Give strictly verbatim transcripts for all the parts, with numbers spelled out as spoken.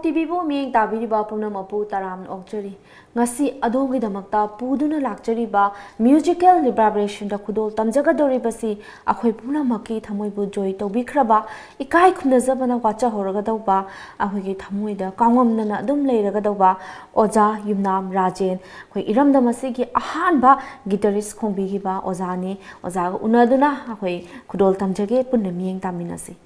ꯇꯤꯚꯤꯕꯨ ꯃꯤꯠꯌꯦꯡ ꯇꯥꯕꯤꯔꯤꯕ ꯄꯨꯝꯅꯃꯛꯄꯨ ꯇꯔꯥꯝꯅ ꯑꯣꯛꯆꯔꯤ꯫ ꯉꯁꯤ ꯑꯗꯣꯝꯒꯤꯗꯃꯛꯇ ꯄꯨꯗꯨꯅ ꯂꯥꯛꯆꯔꯤꯕ musical reverberationꯗ ꯈꯨꯗꯣꯜ ꯇꯝꯖꯒꯗꯧꯔꯤꯕꯁꯤ ꯑꯩꯈꯣꯏ ꯄꯨꯝꯅꯃꯛꯀꯤ ꯊꯃꯣꯏꯕꯨ joy ꯇꯧꯕꯤꯈ꯭ꯔꯕ, ꯏꯀꯥꯏ ꯈꯨꯝꯅꯖꯕꯅ ꯋꯥꯠꯆꯍꯧꯔꯒꯗꯧꯕ, ꯑꯩꯈꯣꯏꯒꯤ ꯊꯃꯣꯏꯗ ꯀꯥꯎꯉꯝꯗꯅ ꯑꯗꯨꯝ ꯂꯩꯔꯒꯗꯧꯕ ꯑꯣꯖꯥ ꯌꯨꯝꯅꯥꯝ ꯔꯥꯖꯦꯟ, ꯑꯩꯈꯣꯏ ꯏꯔꯝꯗꯝ ꯑꯁꯤꯒꯤ ꯑꯍꯥꯟꯕ guitarist ꯈꯣꯡꯕꯤꯈꯤꯕ ꯑꯣꯖꯥꯅꯤ꯫ ꯑꯣꯖꯥꯒ ꯎꯅꯗꯨꯅ ꯑꯩꯈꯣꯏ ꯈꯨꯗꯣꯜ ꯇꯝꯖꯒꯦ, ꯄꯨꯟꯅ ꯃꯤꯠꯌꯦꯡ ꯇꯥꯃꯤꯟꯅꯁꯤ꯫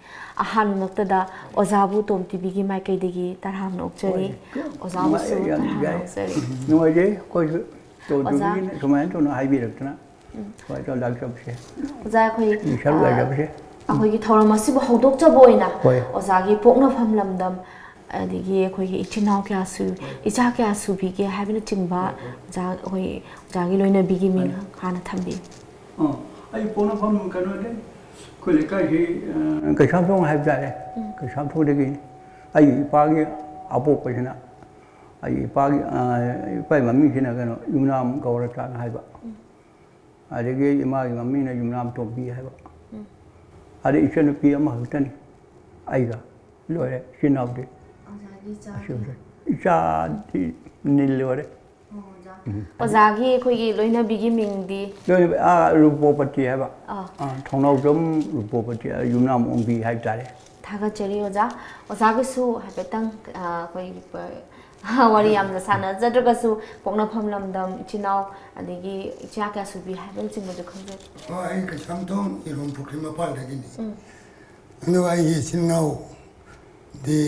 ꯑꯍꯥꯟꯕꯃꯛꯇꯗ ꯑꯣꯖꯥꯕꯨ ꯇꯣꯝ ꯇꯤꯚꯤꯒꯤ ꯃꯥꯏꯀꯩꯗꯒꯤ ꯇꯔꯥꯝꯅ ꯑꯣꯛꯆꯔꯤ꯫ ꯍꯣꯏ꯫ ꯑꯣꯖꯥꯕꯨꯁꯨ ꯅꯨꯡꯉꯥꯏ-, ꯌꯥꯝ ꯇꯔꯥꯝꯅ ꯅꯨꯡꯉꯥꯏ-, ꯑꯣꯛꯆꯔꯤ꯫ ꯅꯨꯡꯉꯥꯏꯖꯩ꯫ ꯑꯩꯈꯣꯏꯁꯨ ꯇꯣꯝ ꯑꯣꯖꯥ꯫ ꯇꯤꯚꯤꯅ ꯁꯨꯃꯥꯏꯅ ꯇꯧꯅ ꯍꯥꯏꯕꯤꯔꯛꯇꯅ꯫ ꯎꯝ꯫ ꯍꯣꯏ, ꯇꯣꯝ ꯂꯥꯛꯆꯕꯁꯦ꯫ ꯑꯣꯖꯥ, ꯑꯩꯈꯣꯏ, ꯁꯔꯨꯛ ꯑ, ꯌꯥꯖꯕꯁꯦ꯫ ꯑꯩꯈꯣꯏꯒꯤ ꯊꯧꯔꯝ ꯑꯁꯤꯕꯨ ꯍꯧꯗꯣꯛꯆꯕ ꯑꯣꯏꯅ ꯍꯣꯏ꯫ ꯑꯣꯖꯥꯒꯤ ꯄꯣꯛꯅꯐꯝ ꯂꯝꯗꯝ, ꯑꯗꯒꯤ ꯑꯩꯈꯣꯏꯒꯤ ꯏꯆꯤꯟ ꯏꯅꯥꯎ ꯀꯌꯥ ꯁꯨ-, ꯏꯆꯥ ꯀꯌꯥ ꯁꯨꯕꯤꯒꯦ ꯍꯥꯏꯕꯅꯆꯤꯡꯕ ꯑꯣꯖꯥ, ꯑꯩꯈꯣꯏ ꯑꯣꯖꯥꯒꯤ ꯂꯣꯏꯅꯕꯤꯒꯤ ꯃꯤꯡ ꯍꯥꯟꯅ ꯊꯝꯕꯤꯌꯨ꯫ ꯑ, ꯑꯩ ꯄꯣꯛꯅꯐꯝ ꯀꯩꯅꯣꯗꯤ, ꯑꯩꯈꯣꯏ ꯂꯩꯀꯥꯏꯁꯤ, ꯑ, ꯀꯩꯁꯥꯝꯊꯣꯡ ꯍꯥꯏꯕ ꯇꯥꯔꯦ꯫ ꯎꯝ꯫ ꯀꯩꯁꯥꯝꯊꯣꯡꯗꯒꯤ ꯑꯩꯒꯤ ꯏꯄꯥꯒꯤ ꯑꯄꯣꯛꯄꯁꯤꯅ, ꯑꯩꯒꯤ ꯏꯄꯥꯒꯤ, ꯑ, ꯏꯄꯥꯒꯤ ꯃꯃꯤꯡꯁꯤꯅ ꯀꯩꯅꯣ, ꯌꯨꯝꯅꯥꯝ ꯒꯧꯔꯆꯥꯟ ꯍꯥꯏꯕ꯫ ꯎꯝ꯫ ꯑꯗꯒꯤ ꯏꯃꯥꯒꯤ ꯃꯃꯤꯡꯅ ꯌꯨꯝꯅꯥꯝ ꯇꯣꯝꯕꯤ ꯍꯥꯏꯕ꯫ ꯎꯝ꯫ ꯑꯗꯩ ꯏꯆꯟꯅꯨꯄꯤ ꯑꯃꯈꯛꯇꯅꯤ ꯑꯩꯒ꯫ ꯂꯣꯏꯔꯦ, ꯏꯆꯤꯟ ꯏꯅꯥꯎꯗꯤ꯫ ꯑꯣꯖꯥꯒꯤ ꯏꯆꯥꯗꯤ? ꯑꯁꯤꯈꯛꯇꯅꯤ꯫ ꯏꯆꯥꯗꯤ ꯅꯤꯜ ꯂꯣꯏꯔꯦ꯫ ꯑꯣ, ꯑꯣꯖꯥ꯫ ꯎꯝ꯫ ꯑꯣꯖꯥꯒꯤ ꯑꯩꯈꯣꯏꯒꯤ ꯂꯣꯏꯅꯕꯤꯒꯤ ꯃꯤꯡꯗꯤ? ꯂꯣꯏꯅꯕꯤ, ꯑꯥ, ꯔꯨꯄꯣꯄꯇꯤ ꯍꯥꯏꯕ꯫ ꯑꯥ꯫ ꯑꯥ, ꯊꯣꯡꯅꯥꯎꯖꯝ ꯔꯨꯄꯣꯄꯇꯤ, ꯑꯥ, ꯌꯨꯝꯅꯥꯝ ꯑꯣꯡꯕꯤ ꯍꯥꯏꯕ ꯇꯥꯔꯦ꯫ ꯊꯥꯒꯠꯆꯔꯤ ꯑꯣꯖꯥ꯫ ꯑꯣꯖꯥꯒꯤꯁꯨ ꯍꯥꯏꯐꯦꯠꯇꯪ, ꯑꯥ, ꯑꯩꯈꯣꯏ, ꯑꯥ, ꯋꯥꯔꯤ ꯌꯥꯝꯅ ꯁꯥꯟꯅꯖꯗ꯭ꯔꯒꯁꯨ ꯄꯣꯛꯅꯐꯝ ꯂꯝꯗꯝ, ꯏꯆꯤꯟ ꯏꯅꯥꯎ, ꯑꯗꯒꯤ ꯏꯆꯥ ꯀꯌꯥ ꯁꯨꯕꯤ ꯍꯥꯏꯕꯅꯆꯤꯡꯕꯗꯨ ꯈꯪꯖꯩ꯫ ꯍꯣꯏ, ꯑꯩ ꯀꯩꯁꯥꯝꯊꯣꯡ ꯏꯔꯣꯝ ꯄꯨꯈ꯭ꯔꯤ ꯃꯄꯥꯜꯗꯒꯤꯅꯤ꯫ ꯎꯝ꯫ ꯑꯗꯨꯒ ꯑꯩꯒꯤ ꯏꯆꯤꯟ ꯏꯅꯥꯎꯗꯤ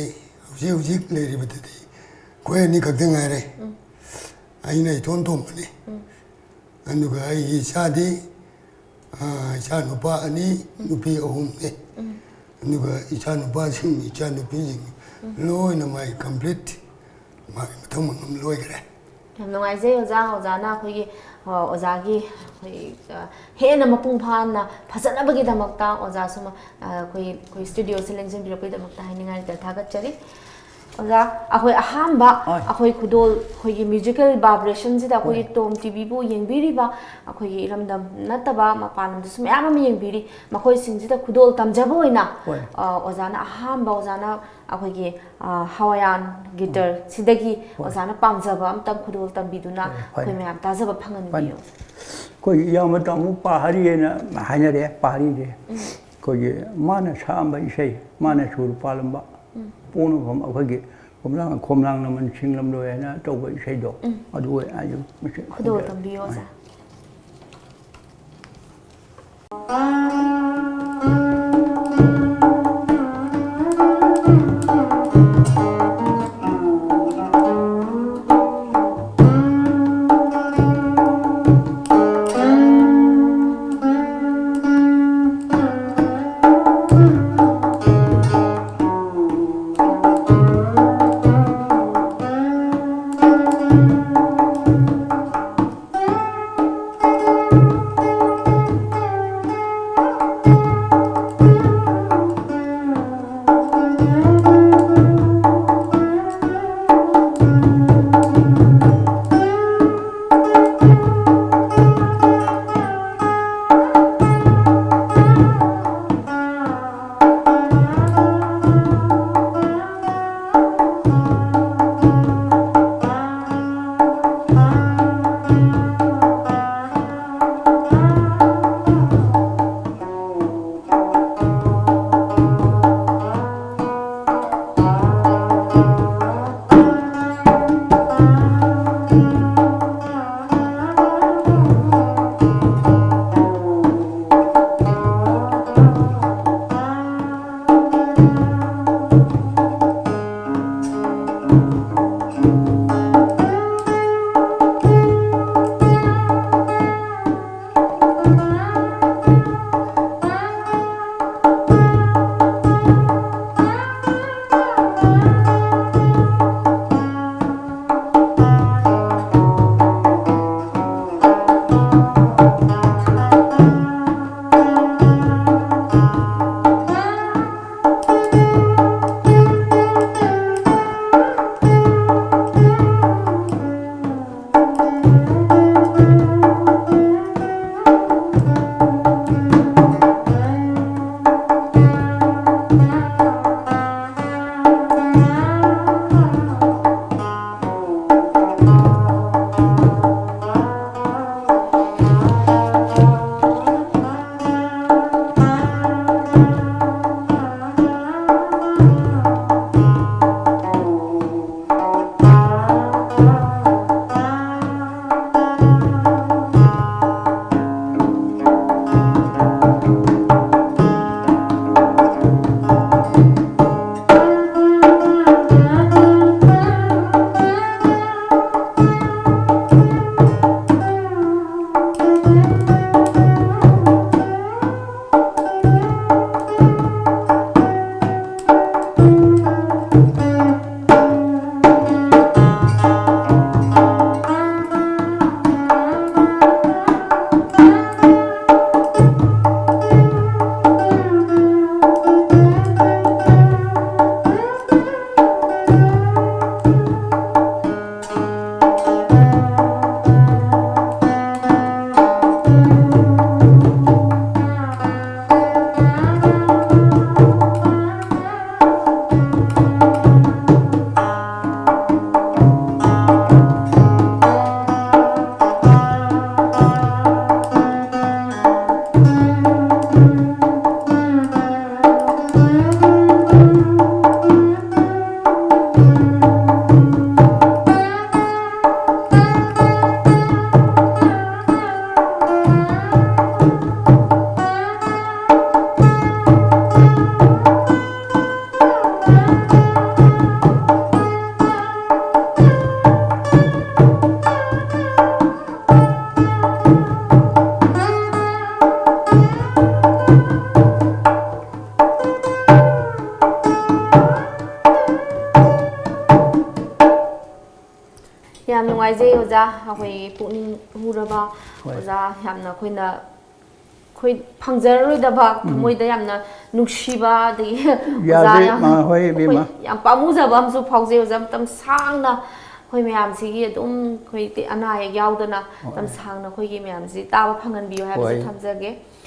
ꯍꯧꯖꯤꯛ ꯍꯧꯖꯤꯛ ꯂꯩꯔꯤꯕꯗꯗꯤ ꯑꯩꯈꯣꯏ ꯑꯅꯤ ꯈꯛꯇ ꯉꯥꯏꯔꯦ꯫ ꯎꯝ꯫ ꯑꯩꯅ ꯏꯇꯣꯟ ꯇꯣꯝꯕꯅꯤ꯫ ꯎꯝ꯫ ꯑꯗꯨꯒ ꯑꯩꯒꯤ ꯏꯆꯥꯗꯤ, ꯑꯥ, ꯏꯆꯥ ꯅꯨꯄꯥ ꯑꯅꯤ, ꯅꯨꯄꯤ ꯑꯍꯨꯝꯅꯤ꯫ ꯎꯝ꯫ ꯑꯗꯨꯒ ꯏꯆꯥ ꯅꯨꯄꯥꯁꯤꯡ, ꯏꯆꯥ ꯅꯨꯄꯤꯁꯤꯡ ꯎꯝ꯫ ꯂꯣꯏꯅ ꯃꯥꯒꯤ complete, ꯃꯥꯒꯤ ꯃꯊꯧ ꯃꯉꯝ ꯂꯣꯏꯈ꯭ꯔꯦ꯫ ꯌꯥꯝ ꯅꯨꯡꯉꯥꯏꯖꯩ ꯑꯣꯖꯥ, ꯑꯣꯖꯥꯅ ꯑꯩꯈꯣꯏꯒꯤ, ꯑ, ꯑꯣꯖꯥꯒꯤ ꯑꯩꯈꯣꯏ, ꯑ, ꯍꯦꯟꯅ ꯃꯄꯨꯡ ꯐꯥꯅ ꯐꯖꯅꯕꯒꯤꯗꯃꯛꯇ ꯑꯣꯖꯥꯁꯨ ꯃ-, ꯑ, ꯑꯩꯈꯣꯏ, ꯑꯩꯈꯣꯏ studioꯁꯦ ꯂꯦꯡꯁꯤꯟꯕꯤꯔꯛꯄꯒꯤꯗꯃꯛꯇ ꯍꯥꯏꯅꯤꯡꯉꯥꯏ ꯂꯩꯇꯅ ꯊꯥꯒꯠꯆꯔꯤ꯫ ꯑꯣꯖꯥ, ꯑꯩꯈꯣꯏ ꯑꯍꯥꯟꯕ ꯍꯣꯏ꯫ ꯑꯩꯈꯣꯏ ꯈꯨꯗꯣꯜ, ꯑꯩꯈꯣꯏꯒꯤ ꯃ꯭ꯌꯨꯖꯤꯀꯦꯜ ꯚꯥꯏꯕ꯭ꯔꯦꯁꯟꯁꯤꯗ ꯑꯩꯈꯣꯏꯒꯤ ꯍꯣꯏ꯫ ꯇꯣꯝ ꯇꯤꯚꯤꯕꯨ ꯌꯦꯡꯕꯤꯔꯤꯕ ꯑꯩꯈꯣꯏꯒꯤ ꯏꯔꯝꯗꯝ ꯅꯠꯇꯕ ꯃꯄꯥꯟ ꯂꯝꯗꯁꯨ ꯃꯌꯥꯝ ꯑꯃ ꯌꯦꯡꯕꯤꯔꯤ, ꯃꯈꯣꯏꯁꯤꯡꯁꯤꯗ ꯈꯨꯗꯣꯜ ꯇꯝꯖꯕ ꯑꯣꯏꯅ ꯍꯣꯏ꯫ ꯑ, ꯑꯣꯖꯥꯅ ꯑꯍꯥꯟꯕ, ꯑꯣꯖꯥꯅ ꯑꯩꯈꯣꯏꯒꯤ, ꯑ, ꯍꯋꯥꯌꯥꯟ ꯒꯤꯇꯔ ꯁꯤꯗꯒꯤ ꯍꯣꯏ꯫ ꯑꯣꯖꯥꯅ ꯄꯥꯝꯖꯕ ꯑꯝꯇꯪ ꯈꯨꯗꯣꯜ ꯇꯝꯕꯤꯗꯨꯅ ꯍꯣꯏ, ꯍꯣꯏ꯫ ꯑꯩꯈꯣꯏ ꯃꯌꯥꯝ ꯇꯥꯖꯕ ꯐꯪꯍꯟꯕꯤꯌꯨ꯫ ꯑꯩꯈꯣꯏꯒꯤ ꯏꯌꯥꯝꯕ ꯇꯥꯃꯣ ꯄꯥꯍꯔꯤ ꯍꯥꯏꯅ ꯍꯥꯏꯅꯔꯦ, ꯄꯥꯍꯔꯤꯁꯦ꯫ ꯎꯝ꯫ ꯑꯩꯈꯣꯏꯒꯤ ꯃꯥꯅ ꯁꯛꯑꯝꯕ ꯏꯁꯩ, ꯃꯥꯅ ꯁꯨꯔ ꯄꯥꯜꯂꯝꯕ ꯎꯝ꯫ ꯄꯣꯛꯅꯐꯝ ꯑꯩꯈꯣꯏꯒꯤ ꯈꯣꯝꯂꯥꯡ, ꯈꯣꯝꯂꯥꯡ ꯂꯃꯟ ꯁꯤꯡ ꯂꯝꯂꯣꯏ ꯍꯥꯏꯅ ꯇꯧꯕ ꯏꯁꯩꯗꯣ, ꯎꯝ꯫ ꯑꯗꯨ ꯑꯣꯏ ꯍꯥꯏꯗꯨ ꯃꯁꯤ ꯈꯨꯗꯣꯜ ꯈꯟꯖꯔꯦ꯫ ꯇꯝꯕꯤꯌꯨ, ꯑꯣꯖꯥ꯫ ꯌꯥꯝ ꯅꯨꯡꯉꯥꯏꯖꯩ ꯑꯣꯖꯥ, ꯑꯩꯈꯣꯏ ꯄꯨꯛꯅꯤꯡ ꯍꯨꯔꯕ, ꯍꯣꯏ꯫ ꯑꯣꯖꯥ, ꯌꯥꯝꯅ ꯑꯩꯈꯣꯏꯅ ꯑꯩꯈꯣꯏ ꯐꯪꯖꯔꯔꯣꯏꯗꯕ, ꯊꯃꯣꯏꯗ ꯌꯥꯝꯅ ꯅꯨꯡꯁꯤꯕ, ꯑꯗꯒꯤ ꯑꯣꯖꯥ ꯌꯥꯗꯦ, ꯌꯥꯝ ꯃꯥ, ꯍꯣꯏ, ꯑꯩꯈꯣꯏ ꯏꯕꯦꯝꯃ꯫ ꯌꯥꯝ ꯄꯥꯝꯃꯨꯖꯕ ꯑꯃꯁꯨ ꯐꯥꯎꯖꯩ ꯑꯣꯖꯥ, ꯃꯇꯝ ꯁꯥꯡꯅ ꯑꯩꯈꯣꯏ ꯃꯌꯥꯝꯁꯤꯒꯤ ꯑꯗꯨꯝ ꯑꯩꯈꯣꯏ ꯑꯅꯥ ꯑꯌꯦꯛ ꯌꯥꯎꯗꯅ ꯃꯇꯝ ꯁꯥꯡꯅ ꯑꯩꯈꯣꯏꯒꯤ ꯃꯌꯥꯝꯁꯤ ꯇꯥꯕ ꯐꯪꯍꯟꯕꯤꯌꯨ ꯍꯥꯏꯕꯁꯤ ꯍꯣꯏ꯫ ꯊꯝꯖꯒꯦ꯫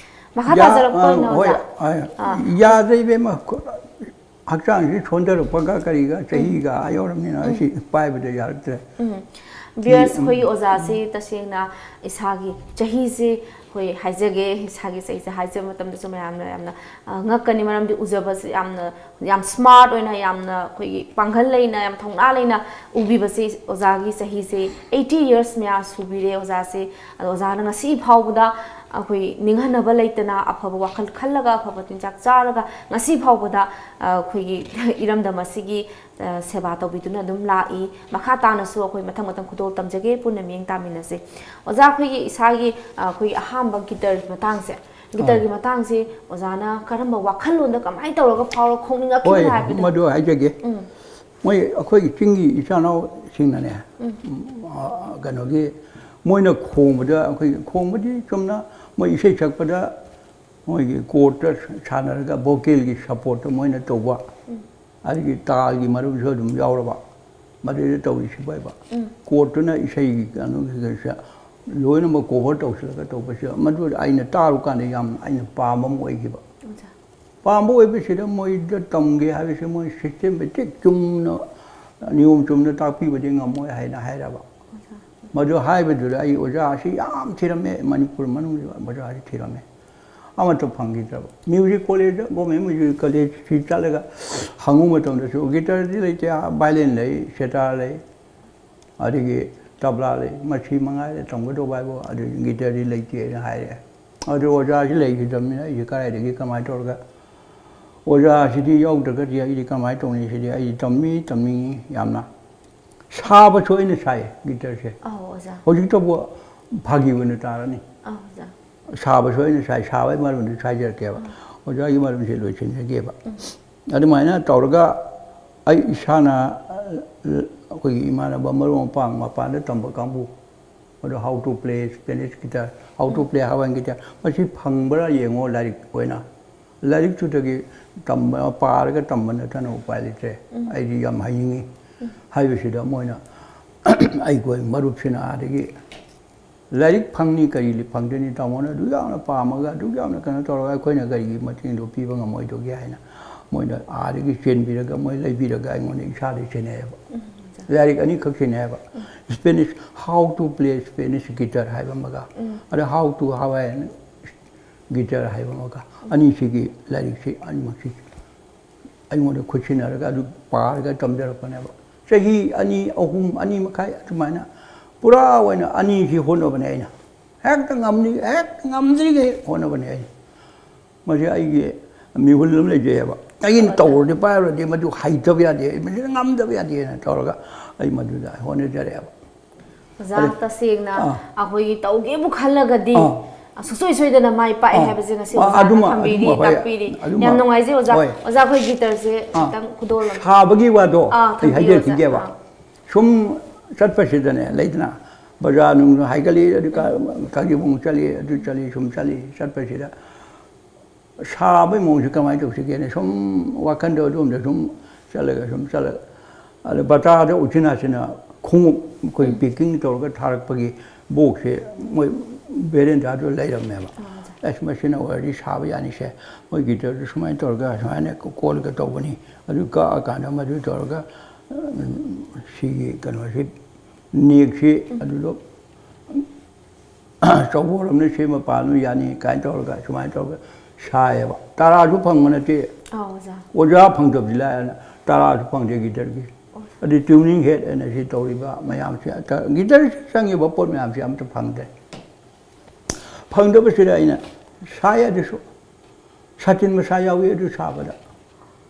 ꯃꯈꯥ ꯌꯥ-, ꯇꯥꯖꯔꯛꯄ ꯑ, ꯑꯣꯏꯅ ꯍꯣꯏ, ꯑꯣꯖꯥ꯫ ꯑ, ꯑꯥ꯫ ꯌꯥꯗ꯭ꯔꯦ ꯏꯕꯦꯝꯃ, ꯈꯨ-, ꯍꯛꯆꯥꯡꯁꯤ ꯁꯣꯟꯊꯔꯛꯄꯒ ꯀꯔꯤꯒ ꯆꯍꯤꯒ ꯑꯥ ꯌꯧꯔꯕꯅꯤꯅ ꯑꯩꯁꯤ ꯄꯥꯏꯕꯗ ꯌꯥꯔꯛꯇ꯭ꯔꯦ꯫ ꯎꯝ꯫ ꯚꯤꯌꯔꯁ, ꯑꯩꯈꯣꯏꯒꯤ ꯑꯣꯖꯥꯁꯤ ꯇꯁꯦꯡꯅ ꯏꯁꯥꯒꯤ ꯆꯍꯤꯁꯤ ꯑꯩꯈꯣꯏ ꯍꯥꯏꯖꯒꯦ, ꯏꯁꯥꯒꯤ ꯆꯍꯤꯁꯦ ꯍꯥꯏꯖꯕ ꯃꯇꯝꯗꯁꯨ ꯃꯌꯥꯝꯅ ꯌꯥꯝꯅ, ꯑ, ꯉꯛꯀꯅꯤ, ꯃꯔꯝꯗꯤ ꯎꯖꯕꯁꯤ ꯌꯥꯝꯅ, ꯌꯥꯝ ꯁ꯭ꯃꯥꯔꯠ ꯑꯣꯏꯅ, ꯌꯥꯝꯅ ꯑꯩꯈꯣꯏꯒꯤ ꯄꯥꯡꯒꯜ ꯂꯩꯅ, ꯌꯥꯝ ꯊꯧꯅꯥ ꯂꯩꯅ ꯎꯕꯤꯕꯁꯤ ꯑꯣꯖꯥꯒꯤ ꯆꯍꯤꯁꯦ ꯑꯩꯠꯇꯤ ꯌꯔꯁ ꯃꯌꯥ ꯁꯨꯕꯤꯔꯦ ꯑꯣꯖꯥꯁꯦ꯫ ꯑꯗꯣ ꯑꯣꯖꯥꯅ ꯉꯁꯤ ꯐꯥꯎꯕꯗ ꯑꯩꯈꯣꯏ ꯅꯤꯡꯍꯟꯅꯕ ꯂꯩꯇꯅ ꯑꯐꯕ ꯋꯥꯈꯜ ꯈꯜꯂꯒ ꯑꯐꯕ ꯆꯤꯟꯖꯥꯛ ꯆꯥꯔꯒ ꯉꯁꯤ ꯐꯥꯎꯕꯗ, ꯑ, ꯑꯩꯈꯣꯏꯒꯤ ꯏꯔꯝꯗꯝ ꯑꯁꯤꯒꯤ, ꯑ, ꯁꯦꯕꯥ ꯇꯧꯕꯤꯗꯨꯅ ꯑꯗꯨꯝ ꯂꯥꯛꯏ꯫ ꯃꯈꯥ ꯇꯥꯅꯁꯨ ꯑꯩꯈꯣꯏ ꯃꯊꯪ ꯃꯊꯪ ꯈꯨꯗꯣꯜ ꯇꯝꯖꯒꯦ, ꯄꯨꯟꯅ ꯃꯤꯠꯌꯦꯡ ꯇꯥꯃꯤꯟꯅꯁꯦ꯫ ꯑꯣꯖꯥ, ꯑꯩꯈꯣꯏꯒꯤ ꯏꯁꯥꯒꯤ, ꯑ, ꯑꯩꯈꯣꯏꯒꯤ ꯑꯍꯥꯟꯕ ꯒꯤꯇꯔꯒꯤ ꯃꯇꯥꯡꯁꯦ, ꯒꯤꯇꯔꯒꯤ ꯃꯇꯥꯡꯁꯤ ꯑꯣꯖꯥꯅ ꯀꯔꯝꯕ ꯋꯥꯈꯜꯂꯣꯟꯗ ꯀꯃꯥꯏꯅ ꯇꯧꯔꯒ ꯐꯥꯎꯔ ꯈꯣꯡꯅꯤꯡꯉꯛꯈꯤꯕꯅꯣ ꯍꯣꯏ, ꯍꯥꯏꯕꯗꯣ? ꯃꯗꯨ ꯍꯥꯏꯖꯒꯦ꯫ ꯎꯝ꯫ ꯃꯣꯏ ꯑꯩꯈꯣꯏꯒꯤ ꯆꯤꯡꯒꯤ ꯏꯆꯥꯅꯥꯎꯁꯤꯡꯅꯅꯦ, ꯎꯝ, ꯑ, ꯀꯩꯅꯣꯒꯤ, ꯃꯣꯏꯅ ꯈꯣꯡꯕꯗ, ꯑꯩꯈꯣꯏꯒꯤ ꯈꯣꯡꯕꯗꯤ ꯆꯨꯝꯅ ꯃꯣꯏ ꯏꯁꯩ ꯁꯛꯄꯗ ꯃꯣꯏꯒꯤ ꯀꯣꯔꯠꯇ ꯁꯥꯟꯅꯔꯒ ꯚꯣꯀꯦꯜꯒꯤ ꯁꯞꯄꯣꯔꯠꯇ ꯃꯣꯏꯅ ꯇꯧꯕ, ꯑꯗꯒꯤ ꯇꯥꯜꯒꯤ ꯃꯔꯨꯝꯁꯨ ꯑꯗꯨꯝ ꯌꯥꯎꯔꯕ, ꯃꯗꯨꯗ ꯇꯧꯔꯤꯁꯤ ꯑꯣꯏꯕ꯫ ꯎꯝ꯫ ꯀꯣꯔꯠꯇꯨꯅ ꯏꯁꯩꯒꯤ ꯀꯩꯅꯣꯒꯤꯗꯁꯨ ꯂꯣꯏꯅꯃꯛ ꯀꯣꯚꯔ ꯇꯧꯁꯤꯜꯂꯒ ꯇꯧꯕꯁꯤꯗ, ꯃꯗꯨ ꯑꯩꯅ ꯇꯥꯔꯨ ꯀꯥꯟꯗ ꯌꯥꯝ ꯑꯩꯅ ꯄꯥꯝꯕ ꯑꯃ ꯑꯣꯏꯈꯤꯕ꯫ ꯑꯣꯖꯥ꯫ ꯄꯥꯝꯕ ꯑꯣꯏꯕꯁꯤꯗ ꯃꯣꯏꯗ ꯇꯝꯒꯦ ꯍꯥꯏꯕꯁꯦ ꯃꯣꯏ ꯁꯤꯁꯇꯦꯃꯦꯇꯤꯛ ꯆꯨꯝꯅ, ꯅꯤꯌꯣꯝ ꯆꯨꯝꯅ ꯇꯥꯛꯄꯤꯕꯗꯤ ꯉꯝꯃꯣꯏ ꯍꯥꯏꯅ ꯍꯥꯏꯔꯕ꯫ ꯃꯗꯨ ꯍꯥꯏꯕꯗꯨꯗ ꯑꯩ ꯑꯣꯖꯥꯁꯤ ꯌꯥꯝ ꯊꯤꯔꯝꯃꯦ, ꯃꯅꯤꯄꯨꯔ ꯃꯅꯨꯡꯗ ꯑꯣꯖꯥꯁꯤ ꯊꯤꯔꯝꯃꯦ, ꯑꯃꯠꯇ ꯐꯪꯈꯤꯗ꯭ꯔꯕ꯫ ꯃ꯭ꯌꯨꯖꯤꯛ ꯀꯣꯂꯦꯖꯇ, ꯒꯣꯔꯃꯦꯟ ꯃ꯭ꯌꯨꯖꯤꯛ ꯀꯣꯂꯦꯖꯁꯤ ꯆꯠꯂꯒ ꯍꯪꯉꯨ ꯃꯇꯝꯗꯁꯨ ꯒꯤꯇꯔꯗꯤ ꯂꯩꯇꯦ, ꯚꯥꯏꯂꯤꯟ ꯂꯩ, ꯁꯦꯇꯥꯔ ꯂꯩ, ꯑꯗꯒꯤ ꯇꯕ꯭ꯂꯥ ꯂꯩ, ꯃꯁꯤ ꯃꯉꯥꯏꯔꯦ ꯇꯝꯒꯗꯧꯕ ꯍꯥꯏꯕꯨ, ꯑꯗꯨ ꯒꯤꯇꯔꯗꯤ ꯂꯩꯇꯦꯅ ꯍꯥꯏꯔꯦ꯫ ꯑꯗꯨ ꯑꯣꯖꯥꯁꯤ ꯂꯩꯈꯤꯗꯕꯅꯤꯅ ꯑꯩꯁꯦ ꯀꯗꯥꯏꯗꯒꯤ ꯀꯃꯥꯏꯅ ꯇꯧꯔꯒ, ꯑꯣꯖꯥꯁꯤꯗꯤ ꯌꯥꯎꯗ꯭ꯔꯒꯗꯤ ꯑꯩꯗꯤ ꯀꯃꯥꯏꯅ ꯇꯧꯅꯤ? ꯁꯤꯗꯤ ꯑꯩꯗꯤ ꯇꯝꯃꯤ, ꯇꯝꯅꯤꯡꯉꯤ ꯌꯥꯝꯅ꯫ ꯁꯥꯕꯁꯨ ꯑꯩꯅ ꯁꯥꯏ ꯒꯤꯇꯔꯁꯦ꯫ ꯑꯧ, ꯑꯣꯖꯥ꯫ ꯍꯧꯖꯤꯛꯇꯕꯨ ꯐꯥꯒꯤ ꯑꯣꯏꯅ ꯇꯥꯔꯅꯤ꯫ ꯑꯧ, ꯑꯣꯖꯥ꯫ ꯁꯥꯕꯁꯨ ꯑꯩꯅ ꯁꯥꯏ, ꯁꯥꯕꯒꯤ ꯃꯔꯝꯗꯨꯁꯨ ꯍꯥꯏꯖꯔꯛꯀꯦꯕ꯫ ꯑꯣꯖꯥꯒꯤ ꯃꯔꯝꯁꯦ ꯂꯣꯏꯁꯤꯟꯖꯒꯦꯕ꯫ ꯑꯗꯨꯃꯥꯏꯅ ꯇꯧꯔꯒ ꯑꯩ ꯏꯁꯥꯅ, ꯑ, ꯑꯩꯈꯣꯏꯒꯤ ꯏꯃꯥꯟꯅꯕ ꯃꯔꯨꯞ ꯃꯄꯥꯡ ꯃꯄꯥꯟꯗ ꯇꯝꯕ ꯀꯥꯡꯕꯨ, ꯑꯗꯣ "How to play Spanish guitar, how to play Hawaiian guitar", ꯃꯁꯤ ꯐꯪꯕ꯭ꯔꯥ ꯌꯦꯡꯉꯣ ꯂꯥꯏꯔꯤꯛ ꯑꯣꯏꯅ꯫ ꯂꯥꯏꯔꯤꯛꯇꯨꯗꯒꯤ ꯇꯝꯕ, ꯄꯥꯔꯒ ꯇꯝꯕ ꯅꯠꯇꯅ ꯎꯄꯥꯏ ꯂꯩꯇ꯭ꯔꯦ꯫ "ꯑꯩꯗꯤ ꯌꯥꯝ ꯍꯩꯅꯤꯡꯉꯤ", ꯍꯥꯏꯕꯁꯤꯗ ꯃꯣꯏꯅ, ꯑꯩꯈꯣꯏ ꯃꯔꯨꯞꯁꯤꯅ ꯑꯥꯗꯒꯤ "ꯂꯥꯏꯔꯤꯛ ꯐꯪꯅꯤ, ꯀꯔꯤ ꯐꯪꯗꯣꯏꯅꯤ, ꯇꯥꯃꯣꯅ ꯑꯗꯨꯛ ꯌꯥꯝꯅ ꯄꯥꯝꯃꯒ, ꯑꯗꯨꯛ ꯌꯥꯝꯅ ꯀꯩꯅꯣ ꯇꯧꯔꯒ ꯑꯩꯈꯣꯏꯅ ꯀꯔꯤꯒꯤ ꯃꯇꯦꯡꯗꯣ ꯄꯤꯕ ꯉꯝꯃꯣꯏꯗꯧꯒꯦ" ꯍꯥꯏꯅ ꯃꯣꯏꯅ ꯑꯥꯗꯒꯤ ꯆꯦꯟꯕꯤꯔꯒ, ꯃꯣꯏ ꯂꯩꯕꯤꯔꯒ ꯑꯩꯉꯣꯟꯗ ꯏꯁꯥꯗ ꯁꯤꯟꯅꯩꯌꯦꯕ꯫ ꯂꯥꯏꯔꯤꯛ ꯑꯅꯤꯈꯛ ꯁꯤꯟꯅꯩꯌꯦꯕ꯫ "Spanish, How to play Spanish guitar" ꯍꯥꯏꯕ ꯑꯃꯒ, ꯑꯗ "How to Hawaiian guitar" ꯍꯥꯏꯕ ꯑꯃꯒ꯫ ꯑꯅꯤꯁꯤꯒꯤ ꯂꯥꯏꯔꯤꯛꯁꯤ ꯑꯅꯤꯃꯛꯁꯤ ꯑꯩꯉꯣꯟꯗ ꯈꯨꯠꯁꯤꯟꯅꯔꯒ ꯑꯗꯨ ꯄꯥꯔꯒ ꯇꯝꯖꯔꯛꯄꯅꯦꯕ꯫ ꯆꯍꯤ ꯑꯅꯤ, ꯑꯍꯨꯝ, ꯑꯅꯤ ꯃꯈꯥꯏ ꯑꯗꯨꯃꯥꯏꯅ ꯄꯨꯔꯥ ꯑꯣꯏꯅ ꯑꯅꯤꯁꯤ ꯍꯣꯠꯅꯕꯅꯦ ꯑꯩꯅ꯫ ꯍꯦꯛꯇ ꯉꯝꯅꯤ, ꯍꯦꯛꯇ ꯉꯝꯗ꯭ꯔꯤꯈꯩ ꯍꯣꯠꯅꯕꯅꯦ ꯑꯩꯅ꯫ ꯃꯁꯤ ꯑꯩꯒꯤ ꯃꯤꯍꯨꯜ ꯑꯃ ꯂꯩꯖꯩꯑꯕ꯫ ꯑꯩꯅ ꯇꯧꯔꯗꯤ ꯄꯥꯏꯔꯨꯔꯗꯤ ꯃꯗꯨ ꯍꯩꯇꯕ ꯌꯥꯗꯦ, ꯃꯁꯤꯗ ꯉꯝꯗꯕ ꯌꯥꯗꯦꯅ ꯇꯧꯔꯒ ꯑꯩ ꯃꯗꯨꯗ ꯍꯣꯠꯅꯖꯔꯛꯑꯦꯕ꯫ ꯑꯣꯖꯥ, ꯑꯗꯨ ꯇꯁꯦꯡꯅ ꯑꯥ꯫ ꯑꯩꯈꯣꯏꯒꯤ ꯇꯧꯒꯦꯕꯨ ꯈꯜꯂꯒꯗꯤ ꯑꯥ꯫ ꯁꯨꯡꯁꯣꯏ ꯁꯣꯏꯗꯅ ꯃꯥꯏ ꯄꯥꯛꯑꯦ ꯑꯥ꯫ ꯍꯥꯏꯕꯁꯦ ꯉꯁꯤ ꯑꯥ, ꯑꯣꯖꯥꯅ ꯑꯗꯨꯃ, ꯊꯝꯕꯤꯔꯤ, ꯑꯗꯨꯃ ꯍꯣꯏ, ꯇꯥꯛꯄꯤꯔꯤ꯫ ꯑꯗꯨꯃ ꯌꯥꯝ ꯅꯨꯡꯉꯥꯏꯖꯩ ꯑꯣꯖꯥ꯫ ꯍꯣꯏ꯫ ꯑꯣꯖꯥ, ꯑꯩꯈꯣꯏ ꯒꯤꯇꯔꯁꯦ ꯑꯥ꯫ ꯈꯤꯇꯪ ꯈꯨꯗꯣꯜ ꯑꯃ꯫ ꯁꯥꯕꯒꯤ ꯋꯥꯗꯣ ꯑꯥ, ꯑꯩ ꯊꯝꯕꯤꯌꯨ ꯑꯣꯖꯥ꯫ ꯍꯥꯏꯖꯔꯛꯈꯤꯒꯦꯕ꯫ ꯑꯥ꯫ ꯁꯨꯝ ꯆꯠꯄꯁꯤꯗꯅꯦ, ꯂꯩꯗꯅ, ꯕꯖꯥꯔ ꯅꯨꯡ ꯍꯥꯏꯒꯠꯂꯤ, ꯑꯗꯨ ꯀ-, ꯀꯖꯤꯕꯨꯡ ꯆꯠꯂꯤ, ꯑꯗꯨ ꯆꯠꯂꯤ, ꯁꯨꯝ ꯆꯠꯂꯤ, ꯆꯠꯄꯁꯤꯗ ꯁꯥꯕꯒꯤ ꯃꯑꯣꯡꯁꯦ ꯀꯃꯥꯏꯅ ꯇꯧꯁꯤꯒꯦꯅ ꯁꯨꯝ ꯋꯥꯈꯟꯗꯣ ꯑꯗꯣꯝꯗ ꯁꯨꯝ ꯆꯠꯂꯒ, ꯁꯨꯝ ꯆꯠꯂꯒ, ꯑꯗ ꯕꯖꯥꯔꯗ ꯎꯆꯤꯟ ꯅꯥꯆꯤꯟꯅ ꯈꯣꯡꯎꯞ ꯑꯩꯈꯣꯏ ꯎꯝ꯫ Packing ꯇꯧꯔꯒ ꯊꯥꯔꯛꯄꯒꯤ box ꯁꯦ ꯃꯣꯏ veranda ꯗ ꯂꯩꯔꯝꯃꯦꯕ꯫ ꯑꯥ, ꯑꯣꯖꯥ꯫ "ꯑꯁ, ꯃꯁꯤꯅ ꯑꯣꯏꯔꯗꯤ ꯁꯥꯕ ꯌꯥꯅꯤꯁꯦ, ꯃꯣꯏ ꯒꯤꯇꯔꯗꯨ ꯁꯨꯃꯥꯏꯅ ꯇꯧꯔꯒ ꯁꯨꯃꯥꯏꯅ ꯀꯣꯜꯂꯒ ꯇꯧꯕꯅꯤ, ꯑꯗꯨ ꯀꯛꯑꯀꯥꯟꯗ ꯃꯗꯨ ꯇꯧꯔꯒ, ꯎꯝ, ꯁꯤꯒꯤ ꯀꯩꯅꯣꯁꯤ, neck ꯁꯤ ꯎꯝ꯫ ꯑꯗꯨꯗꯣ ꯆꯧꯕꯣꯜ ꯑꯃꯅ ꯁꯦꯝꯕ ꯄꯥꯝꯃꯤ ꯌꯥꯅꯤ" ꯀꯥꯏꯅ ꯇꯧꯔꯒ, ꯁꯨꯃꯥꯏꯅ ꯇꯧꯔꯒ ꯁꯥꯏꯌꯦꯕ꯫ ꯇꯔꯥꯁꯨ ꯐꯪꯕ ꯅꯠꯇꯦ꯫ ꯑꯥ, ꯑꯣꯖꯥ꯫ ꯑꯣꯖꯥ ꯐꯪꯗꯕꯗꯤ ꯂꯥꯏꯔꯅ ꯇꯔꯥꯁꯨ ꯐꯪꯗꯦ ꯒꯤꯇꯔꯒꯤ꯫ ꯑꯣ꯫ ꯑꯗꯩ tuning head ꯍꯥꯏꯅ ꯁꯤ ꯇꯧꯔꯤꯕ ꯃꯌꯥꯝꯁꯦ, ꯒꯤꯇꯔ ꯆꯪꯉꯤꯕ ꯄꯣꯠ ꯃꯌꯥꯝꯁꯦ ꯑꯝꯇ ꯐꯪꯗ꯭ꯔꯦ꯫ ꯐꯪꯗꯕꯁꯤꯗ ꯑꯩꯅ ꯁꯥꯏ ꯑꯗꯨꯁꯨ꯫ ꯁꯥꯇꯤꯟ ꯃꯆꯥ ꯌꯥꯎꯏ ꯑꯗꯨ ꯁꯥꯕꯗ꯫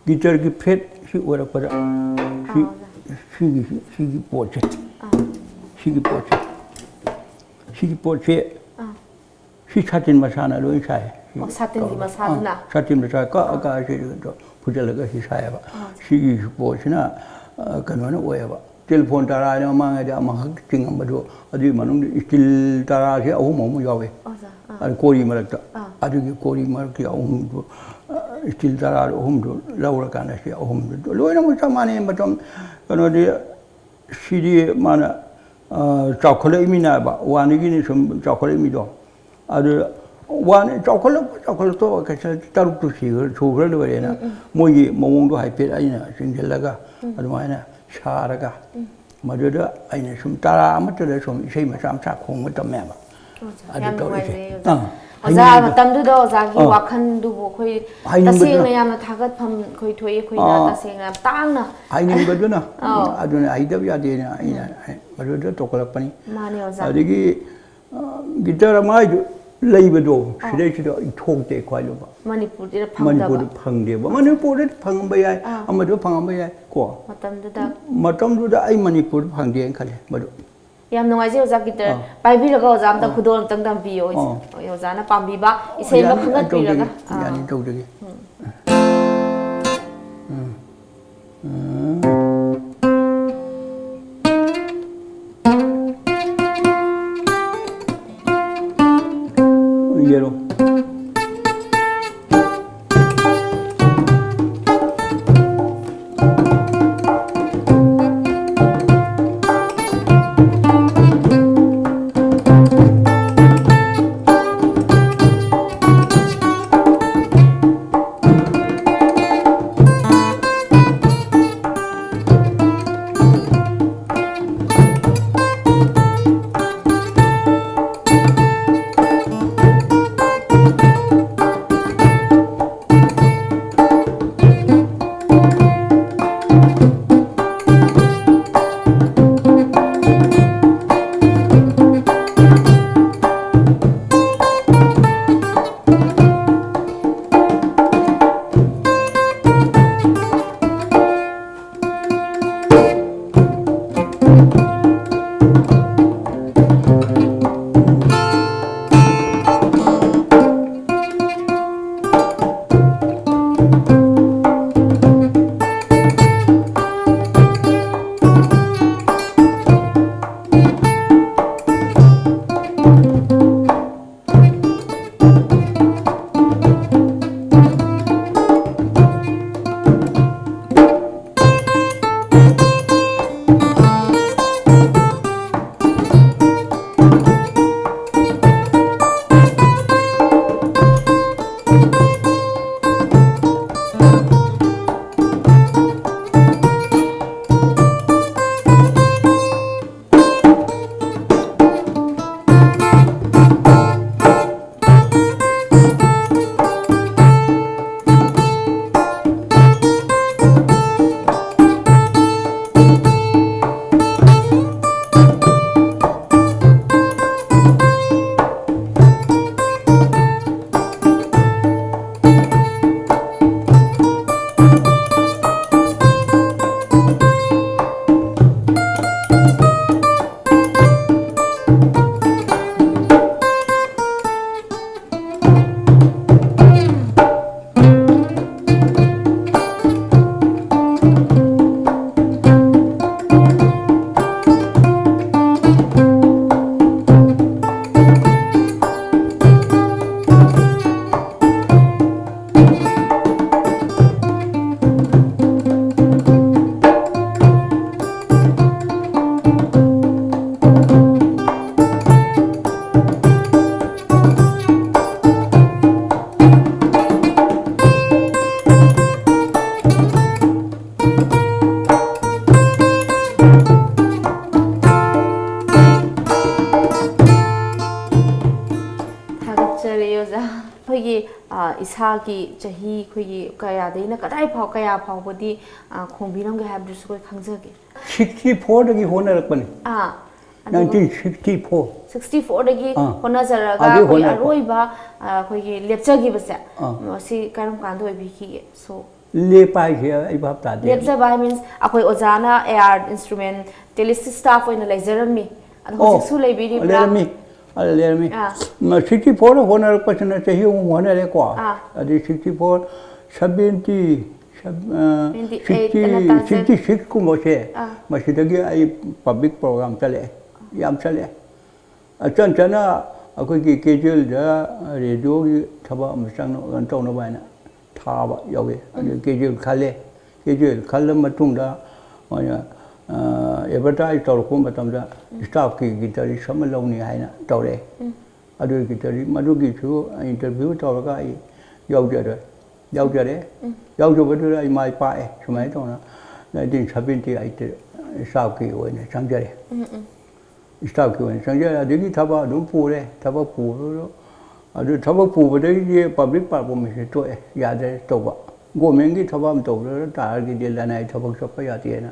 ꯒꯤꯇꯔꯒꯤ fret ꯁꯤ ꯑꯣꯏꯔꯛꯄꯗ ꯁꯤ, ꯑꯥ, ꯑꯣꯖꯥ꯫ ꯁꯤꯒꯤ, ꯁꯤꯒꯤ ꯄꯣꯠꯁꯦ, ꯑꯥ꯫ ꯁꯤꯒꯤ ꯄꯣꯠꯁꯦ, ꯁꯤꯒꯤ ꯄꯣꯠꯁꯦ, ꯑꯥ꯫ ꯁꯤ ꯁꯥꯇꯤꯟ ꯃꯆꯥꯅ ꯂꯣꯏ ꯁꯥꯏ꯫ ꯁꯤ ꯑꯣ, ꯁꯥꯇꯤꯟꯒꯤ ꯇꯧꯔꯒ, ꯃꯁꯥꯗꯨꯅ? ꯑꯥ, ꯁꯥꯇꯤꯟ ꯃꯆꯥ ꯀꯛꯑ ꯑꯥ꯫ ꯀꯛꯑ ꯁꯤ ꯐꯨꯖꯜꯂꯒ ꯁꯤ ꯁꯥꯏꯌꯦꯕ꯫ ꯑꯥ꯫ ꯁꯤꯒꯤ ꯄꯣꯠꯁꯤꯅ, ꯑ, ꯀꯩꯅꯣꯅ ꯑꯣꯏꯌꯦꯕ꯫ ꯏꯁꯇꯤꯜ ꯐꯣꯟ ꯇꯔꯥ ꯍꯥꯏꯅ ꯃꯃꯥꯡꯉꯩꯗ ꯑꯃꯈꯛ ꯆꯤꯡꯉꯝꯕꯗꯣ, ꯑꯗꯨꯒꯤ ꯃꯅꯨꯡꯗ ꯏꯁꯇꯤꯜ ꯇꯔꯥꯁꯦ ꯑꯍꯨꯝ ꯑꯍꯨꯝ ꯌꯥꯎꯋꯦ꯫ ꯑꯣꯖꯥ, ꯑꯥ꯫ ꯑꯗꯨ ꯀꯣꯔꯤ ꯃꯔꯛꯇ꯫ ꯑꯥ꯫ ꯑꯗꯨꯒꯤ ꯀꯣꯔꯤ ꯃꯔꯛꯀꯤ ꯑꯍꯨꯝꯗꯨ, ꯑ, ꯏꯁꯇꯤꯜ ꯇꯔꯥ ꯑꯍꯨꯝꯗꯨ ꯂꯧꯔꯀꯥꯟꯗ ꯁꯤ ꯑꯍꯨꯝꯗꯨ ꯂꯣꯏꯅꯃꯛ ꯆꯞ ꯃꯥꯟꯅꯩ꯫ ꯃꯇꯝ ꯀꯩꯅꯣꯗꯤ ꯁꯤꯗꯤ ꯃꯥꯅ, ꯑ, ꯆꯥꯎꯈꯠꯂꯛꯏꯃꯤꯅ ꯍꯥꯏꯕ, ꯋꯥꯟꯗꯒꯤꯅꯤ ꯁꯨꯝ ꯆꯥꯎꯈꯠꯂꯛꯏꯃꯤꯗꯣ꯫ ꯑꯗꯨ ꯋꯥꯟ ꯆꯥꯎꯈꯠꯂꯛꯄ, ꯆꯥꯎꯈꯠꯂꯛꯇꯕ ꯀꯩꯁꯨ ꯇꯔꯨꯛꯇꯨ ꯁꯤꯈ꯭ꯔ-, ꯁꯨꯈ꯭ꯔ ꯂꯣꯏꯔꯦꯅ꯫ ꯎꯝ, ꯎꯝ꯫ ꯃꯣꯏꯒꯤ ꯃꯑꯣꯡꯗꯣ ꯍꯥꯏꯐꯦꯠ ꯑꯩꯅ ꯆꯤꯡꯁꯤꯜꯂꯒ ꯎꯝ꯫ ꯑꯗꯨꯃꯥꯏꯅ ꯁꯥꯔꯒ ꯎꯝ꯫ ꯃꯗꯨꯗ ꯑꯩꯅ ꯁꯨꯝ ꯇꯔꯥ ꯑꯃꯠꯇꯗ ꯁꯨꯝ ꯏꯁꯩ ꯃꯆꯥ ꯃꯆꯥ ꯈꯣꯡꯕ ꯇꯝꯃꯦꯕ꯫ ꯑꯣꯖꯥ, ꯑꯗꯨ ꯌꯥꯝ ꯇꯧꯔꯤꯁꯦ꯫ ꯅꯨꯡꯉꯥꯏꯖꯩ, ꯑꯣꯖꯥ꯫ ꯑꯥ, ꯑꯣꯖꯥ, ꯍꯩꯅꯤꯡꯕꯗꯣ꯫ ꯃꯇꯝꯗꯨꯗ ꯑꯣꯖꯥꯒꯤ ꯑꯥ꯫ ꯋꯥꯈꯜꯗꯨꯕꯨ ꯑꯩꯈꯣꯏ ꯍꯩꯅꯤꯡꯕꯗꯨꯅ꯫ ꯇꯁꯦꯡꯅ ꯌꯥꯝꯅ ꯊꯥꯒꯠꯐꯝ ꯑꯩꯈꯣꯏ ꯊꯣꯛꯏ, ꯑꯩꯈꯣꯏꯅ ꯑꯥ꯫ ꯇꯁꯦꯡꯅ ꯌꯥꯝ ꯇꯥꯡꯅ꯫ ꯍꯩꯅꯤꯡꯕꯗꯨꯅ꯫ ꯑꯧ꯫ ꯑꯗꯨꯅ ꯍꯩꯇꯕ ꯌꯥꯗꯦꯅ ꯑꯩꯅ ꯎꯝ꯫ ꯃꯗꯨꯗ ꯇꯧꯈꯠꯂꯛꯄꯅꯤ꯫ ꯃꯥꯅꯦ, ꯑꯣꯖꯥ꯫ ꯑꯗꯒꯤ, ꯑ, ꯒꯤꯇꯔ ꯑꯃ ꯍꯥꯏꯗꯨ ꯂꯩꯕꯗꯣ, ꯑꯥ꯫ ꯁꯤꯗꯩꯁꯤꯗ ꯑꯩ ꯊꯣꯛꯇꯦ ꯈ꯭ꯋꯥꯏ ꯂꯨꯕ꯫ ꯃꯅꯤꯄꯨꯔꯗ ꯐꯪꯗꯕ꯫ ꯃꯅꯤꯄꯨꯔꯗ ꯐꯪꯗꯦꯕ꯫ ꯃꯅꯤꯄꯨꯔꯗ ꯐꯪꯉꯝꯕ ꯌꯥꯏ, ꯑꯥ꯫ ꯑꯃꯗ ꯐꯪꯉꯝꯕ ꯌꯥꯏ ꯀꯣ꯫ ꯃꯇꯝꯗꯨꯗ꯫ ꯃꯇꯝꯗꯨꯗ ꯑꯩ ꯃꯅꯤꯄꯨꯔꯗ ꯐꯪꯗꯦꯅ ꯈꯜꯂꯦ ꯃꯗꯨ꯫ ꯌꯥꯝ ꯅꯨꯡꯉꯥꯏꯖꯩ ꯑꯣꯖꯥ, ꯒꯤꯇꯔ ꯑꯥ꯫ ꯄꯥꯏꯕꯤꯔꯒ ꯑꯣꯖꯥ ꯑꯝꯇ ꯑꯥ꯫ ꯈꯨꯗꯣꯜ ꯑꯝꯇꯪ ꯇꯝꯕꯤꯌꯣ꯫ ꯑꯥ꯫ ꯍꯣꯏ, ꯑꯣꯖꯥꯅ ꯄꯥꯝꯕꯤꯕ ꯏꯁꯩ ꯑꯃ ꯌꯥꯅꯤ, ꯑꯩ ꯈꯟꯒꯠꯄꯤꯔꯒ꯫ ꯇꯧꯖꯒꯦ꯫ ꯑꯥ꯫ ꯌꯥꯅꯤ, ꯇꯧꯖꯒꯦ꯫ ꯎꯝ꯫ ꯎꯝ꯫ ꯎꯝ꯫ ꯌꯦꯔꯨꯝ꯫ ꯊꯥꯒꯠꯆꯔꯤ ꯑꯣꯖꯥ꯫ ꯑꯩꯈꯣꯏꯒꯤ, ꯑ, ꯏꯁꯥꯒꯤ ꯆꯍꯤ ꯑꯩꯈꯣꯏꯒꯤ ꯀꯌꯥꯗꯩꯅ ꯀꯗꯥꯏ ꯐꯥꯎ, ꯀꯌꯥ ꯐꯥꯎꯕꯗꯤ, ꯑ, ꯈꯣꯡꯕꯤꯔꯝꯒꯦ ꯍꯥꯏꯕꯗꯨꯁꯨ ꯑꯩꯈꯣꯏ ꯈꯪꯖꯒꯦ꯫ Sixty four ꯗꯒꯤ ꯍꯣꯠꯅꯔꯛꯄꯅꯤ꯫ ꯑꯥ, ꯑꯗꯨꯒ nineteen sixty four꯫ Sixty four ꯗꯒꯤ ꯑꯥ꯫ ꯍꯣꯠꯅꯖꯔꯒ ꯑꯗꯨꯗꯩ ꯑꯩꯈꯣꯏ ꯍꯣꯠꯅꯔꯛꯄ꯫ ꯑꯔꯣꯏꯕ, ꯑ, ꯑꯩꯈꯣꯏꯒꯤ ꯂꯦꯞꯆꯈꯤꯕꯁꯦ, ꯑꯥ꯫ ꯃꯁꯤ ꯀꯔꯝ ꯀꯥꯟꯗ ꯑꯣꯏꯕꯤꯈꯤꯒꯦ? So, ꯂꯦꯞꯄ ꯍꯥꯏꯁꯦ ꯑꯩ ꯚꯥꯞ ꯇꯥꯗꯦ꯫ ꯂꯦꯞꯆꯕ ꯍꯥꯏ means ꯑꯩꯈꯣꯏ ꯑꯣꯖꯥꯅ A R instrumentalist staff ꯑꯣꯏꯅ ꯂꯩꯖꯔꯝꯃꯤ꯫ ꯑꯗꯣ ꯑꯣ, ꯍꯧꯖꯤꯛꯁꯨ ꯂꯩꯕꯤꯔꯤꯕ꯭ꯔꯥ? ꯂꯩꯔꯝꯃꯤ꯫ ꯑ, ꯂꯩꯔꯝꯃꯤ꯫ ꯑꯥ꯫ ꯃ-, sixty four ꯗ ꯍꯣꯠꯅꯔꯛꯄꯁꯤꯅ ꯆꯍꯤ ꯑꯍꯨꯝ ꯍꯣꯠꯅꯔꯦꯀꯣ꯫ ꯑꯥ꯫ ꯑꯗꯩ sixty four, seventy, seb-, ꯑ, twenty eight sixty, ꯑꯅ ꯇꯥꯖꯩ꯫ Sixty six ꯀꯨꯝꯕꯁꯦ, ꯑꯥ꯫ ꯃꯁꯤꯗꯒꯤ ꯑꯩ public program ꯆꯠꯂꯛꯑꯦ꯫ ꯌꯥꯝ ꯆꯠꯂꯛꯑꯦ꯫ ꯑꯆꯟ ꯆꯟꯅ ꯑꯩꯈꯣꯏꯒꯤ casual ꯗ radio ꯒꯤ ꯊꯕꯛ ꯑꯃ ꯆꯪꯅ-, ꯀꯩꯅꯣ ꯇꯧꯅꯕ ꯍꯥꯏꯅ ꯊꯥꯕ ꯌꯥꯎꯏ꯫ ꯑꯗꯨ ꯎꯝ꯫ Casual ꯈꯜꯂꯦ꯫ Casual ꯈꯜꯂ ꯃꯇꯨꯡꯗ ꯑꯣꯏꯅ, ꯑ, advertise ꯇꯧꯔꯛꯄ ꯃꯇꯝꯗ ꯎꯝ꯫ Staff ꯀꯤ guitarist ꯑꯃ ꯂꯧꯅꯤ ꯍꯥꯏꯅ ꯇꯧꯔꯛꯑꯦ꯫ ꯎꯝ꯫ ꯑꯗꯨꯒꯤ guitarist, ꯃꯗꯨꯒꯤꯁꯨ interview ꯇꯧꯔꯒ ꯑꯩ ꯌꯥꯎꯖꯔꯦ꯫ ꯌꯥꯎꯖꯔꯦ꯫ ꯎꯝ꯫ ꯌꯥꯎꯖꯕꯗꯨꯗ ꯑꯩ ꯃꯥꯏ ꯄꯥꯛꯑꯦ꯫ ꯁꯨꯃꯥꯏꯅ ꯎꯝ꯫ ꯇꯧꯅ nineteen seventy eight staff ꯀꯤ ꯑꯣꯏꯅ ꯆꯪꯖꯔꯦ꯫ ꯎꯝ, ꯎꯝ꯫ Staff ꯀꯤ ꯑꯣꯏꯅ ꯆꯪꯖꯔꯦ꯫ ꯑꯗꯒꯤ ꯊꯕꯛ ꯑꯗꯨꯝ ꯄꯨꯔꯦ꯫ ꯊꯕꯛ ꯄꯨꯕꯗꯣ, ꯑꯗꯨ ꯊꯕꯛ ꯄꯨꯕꯗꯒꯤꯗꯤ public performance ꯁꯦ ꯇꯣꯛꯑꯦ, ꯌꯥꯗ꯭ꯔꯦ ꯇꯧꯕ꯫ ꯒꯣꯔꯃꯦꯟꯒꯤ ꯊꯕꯛ ꯑꯃ ꯇꯧꯗ ꯇꯥꯔꯒꯗꯤ ꯂꯅꯥꯏ ꯊꯕꯛ ꯆꯠꯄ ꯌꯥꯗꯦꯅ꯫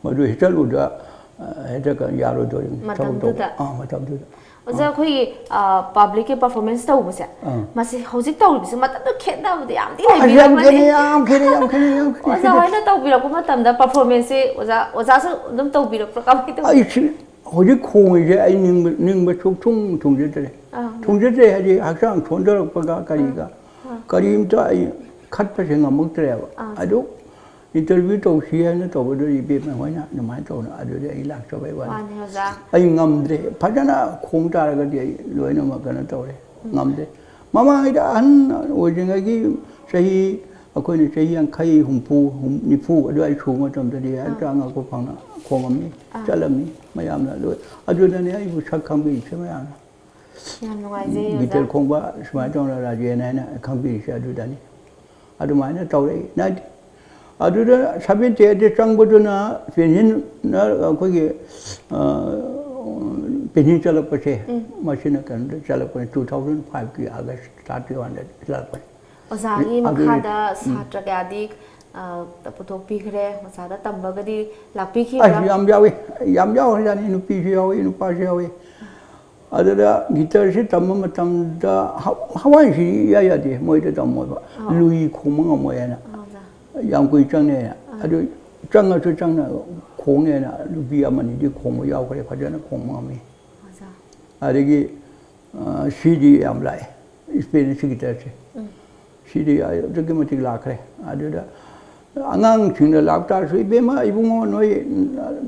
ꯃꯗꯨ ꯍꯦꯛ ꯆꯠꯂꯨꯗ, ꯑ, ꯍꯦꯛꯇ ꯀ-, ꯌꯥꯔꯣꯏꯗꯣꯏꯔꯤꯕꯅꯤ꯫ ꯊꯕꯛ ꯇꯧꯕ꯫ ꯃꯇꯝꯗꯨꯗ꯫ ꯑꯥ, ꯃꯇꯝꯗꯨꯗ꯫ ꯑꯣꯖꯥ, ꯑꯩꯈꯣꯏꯒꯤ, ꯑ, ꯄꯕ꯭ꯂꯤꯛꯀꯤ ꯄꯔꯐꯣꯔꯃꯦꯟꯁ ꯇꯧꯕꯁꯦ, ꯑꯥ꯫ ꯃꯁꯤ ꯍꯧꯖꯤꯛ ꯇꯧꯔꯤꯕꯁꯤ ꯃꯇꯝꯗꯨ ꯈꯦꯠꯅꯕꯗꯤ ꯌꯥꯝꯗꯤ ꯑꯁ, ꯌꯥꯝ ꯂꯩꯕꯤꯔꯝꯒꯅꯤ꯫ ꯈꯦꯠꯅꯩ, ꯌꯥꯝ ꯈꯦꯠꯅꯩ, ꯌꯥꯝ ꯈꯦꯠꯅꯩ, ꯌꯥꯝ ꯈꯦꯠꯅꯩ, ꯑꯣꯖꯥ ꯈꯦꯠꯅꯩ꯫ ꯍꯣꯏꯅ ꯇꯧꯕꯤꯔꯛꯄ ꯃꯇꯝꯗ ꯄꯔꯐꯣꯔꯃꯦꯟꯁꯁꯤ ꯑꯣꯖꯥ, ꯑꯣꯖꯥꯁꯨ ꯑꯗꯨꯝ ꯇꯧꯕꯤꯔꯛꯄ꯭ꯔꯥ? ꯀꯃꯥꯏꯅ ꯇꯧꯕꯤ? ꯑꯩ ꯁꯤ ꯍꯧꯖꯤꯛ ꯈꯣꯡꯉꯤꯁꯦ ꯑꯩ ꯅꯤꯡꯕ, ꯅꯤꯡꯕ ꯁꯨꯛꯊꯨꯡ ꯊꯨꯡꯖꯗ꯭ꯔꯦ꯫ ꯑꯥ꯫ ꯊꯨꯡꯖꯗ꯭ꯔꯦ ꯍꯥꯏꯗꯤ ꯍꯛꯆꯥꯡ ꯁꯣꯟꯖꯔꯛꯄꯒ ꯀꯔꯤꯒ ꯑꯥ꯫ ꯀꯔꯤꯝꯇ ꯑꯩ ꯈꯠꯄꯁꯦ ꯉꯝꯃꯛꯇ꯭ꯔꯦꯕ꯫ ꯑꯥ꯫ ꯑꯗꯨ ꯏꯟꯇꯔꯚ꯭ꯌꯨ ꯇꯧꯁꯤ ꯍꯥꯏꯅ ꯇꯧꯕꯗꯨ ꯏꯕꯦꯝꯃ ꯍꯣꯏꯅ ꯑꯗꯨꯃꯥꯏꯅ ꯇꯧꯅ ꯑꯗꯨꯗꯤ ꯑꯩ ꯂꯥꯛꯆꯕꯩ ꯋꯥꯅꯤ꯫ ꯃꯥꯅꯦ, ꯑꯣꯖꯥ꯫ ꯑꯩ ꯉꯝꯗ꯭ꯔꯦ꯫ ꯐꯖꯅ ꯈꯣꯡ ꯇꯥꯔꯒꯗꯤ ꯑꯩ ꯂꯣꯏꯅꯃꯛ ꯀꯩꯅꯣ ꯇꯧꯔꯦ꯫ ꯎꯝ꯫ ꯉꯝꯗ꯭ꯔꯦ꯫ ꯃꯃꯥꯡꯉꯩꯗ ꯑꯍꯟ ꯑꯣꯏꯗ꯭ꯔꯤꯉꯩꯒꯤ ꯆꯍꯤ, ꯑꯩꯈꯣꯏꯅ ꯆꯍꯤ ꯌꯥꯡꯈꯩ, ꯍꯨꯝꯐꯨ, ꯍꯨꯝ-, ꯅꯤꯐꯨ ꯑꯗꯨꯋꯥꯏ ꯁꯨꯕ ꯃꯇꯝꯗꯗꯤ ꯑꯥ꯫ ꯍꯦꯛꯇ ꯑꯉꯛꯄ ꯐꯪꯅ ꯈꯣꯡꯉꯝꯃꯤ, ꯑꯥ꯫ ꯆꯠꯂꯝꯃꯤ ꯃꯌꯥꯝꯅ꯫ ꯑꯗꯨ, ꯑꯗꯨꯗꯅꯦ ꯑꯩꯕꯨ ꯁꯛ ꯈꯪꯕꯤꯔꯤꯁꯦ ꯃꯌꯥꯝꯅ꯫ ꯌꯥꯝ ꯅꯨꯡꯉꯥꯏꯖꯩ, ꯒꯤꯇꯔ ꯑꯣꯖꯥ꯫ ꯈꯣꯡꯕ ꯁꯨꯃꯥꯏꯅ ꯇꯧꯅ ꯔꯥꯖꯦꯟ ꯍꯥꯏꯅ ꯈꯪꯕꯤꯔꯤꯁꯦ ꯑꯗꯨꯗꯅꯤ꯫ ꯑꯗꯨꯃꯥꯏꯅ ꯇꯧꯔꯛꯏ꯫ ꯅꯥꯏꯟꯇꯤ-, ꯑꯗꯨꯗ ꯁꯚꯦꯟꯇꯤ ꯑꯩꯠꯇ ꯆꯪꯕꯗꯨꯅ ꯄꯦꯟꯁꯤꯟꯅ ꯑꯩꯈꯣꯏꯒꯤ, ꯑ, ꯄꯦꯟꯁꯤꯟ ꯆꯠꯂꯛꯄꯁꯦ, ꯎꯝ꯫ ꯃꯁꯤꯅ ꯀꯩꯅꯣꯗ ꯆꯠꯂꯛꯄꯅꯤ, ꯇꯨ ꯊꯥꯎꯖꯟ ꯐꯥꯏꯚꯀꯤ ꯑꯥꯒꯁ ꯊꯥꯔꯇꯤ ꯋꯥꯟꯗ ꯆꯠꯂꯛꯄꯅꯤ꯫ ꯑꯣꯖꯥꯒꯤ ꯑꯗꯨꯒꯤ ꯃꯈꯥꯗ ꯎꯝ꯫ ꯁꯥꯇ꯭ꯔ ꯀꯌꯥꯗꯤ, ꯑ, ꯄꯨꯊꯣꯛꯄꯤꯈ꯭ꯔꯦ? ꯑꯣꯖꯥꯗ ꯇꯝꯕꯒꯗꯤ ꯂꯥꯛꯄꯤꯈꯤꯕ꯭ꯔꯥ? ꯑꯁ, ꯌꯥꯝ ꯌꯥꯎꯏ꯫ ꯌꯥꯝ ꯌꯥꯎꯈ꯭ꯔꯖꯥꯠꯅꯤ꯫ ꯅꯨꯄꯤꯁꯨ ꯌꯥꯎꯏ, ꯅꯨꯄꯥꯁꯨ ꯌꯥꯎꯏ꯫ ꯑꯗꯨꯗ ꯒꯤꯇꯔꯁꯤ ꯇꯝꯕ ꯃꯇꯝꯗ ꯍ-, ꯍꯋꯥꯏꯁꯤ ꯏꯌꯥ ꯌꯥꯗꯦ, ꯃꯣꯏꯗ ꯇꯝꯃꯣꯏꯕ꯫ ꯑꯥ꯫ ꯂꯨꯏ ꯈꯣꯡꯕ ꯉꯝꯃꯣꯏ ꯍꯥꯏꯅ꯫ ꯑꯣꯖꯥ꯫ ꯌꯥꯝ ꯀꯨꯏ ꯆꯪꯅꯤ ꯍꯥꯏꯅ꯫ ꯑꯥ꯫ ꯑꯗꯨ ꯆꯪꯉꯁꯨ ꯆꯪꯅ ꯈꯣꯡꯅꯤ ꯍꯥꯏꯅ ꯅꯨꯄꯤ ꯑꯃꯅꯤꯗꯤ ꯈꯣꯡꯕ ꯌꯥꯎꯈ꯭ꯔꯦ, ꯐꯖꯅ ꯈꯣꯡꯕ ꯉꯝꯃꯤ꯫ ꯑꯣꯖꯥ꯫ ꯑꯗꯒꯤ, ꯑ, ꯁꯤꯗꯤ ꯌꯥꯝ ꯂꯥꯛꯑꯦ, ꯏꯁꯄꯦꯅꯤꯁ ꯒꯤꯇꯔꯁꯦ꯫ ꯎꯝ꯫ ꯁꯤꯗꯤ ꯑꯗꯨꯛꯀꯤ ꯃꯇꯤꯛ ꯂꯥꯛꯈ꯭ꯔꯦ꯫ ꯑꯗꯨꯗ ꯑꯉꯥꯡꯁꯤꯡꯅ ꯂꯥꯛꯇꯥꯔꯁꯨ, "ꯏꯕꯦꯝꯃ, ꯏꯕꯨꯡꯉꯣ, ꯅꯣꯏ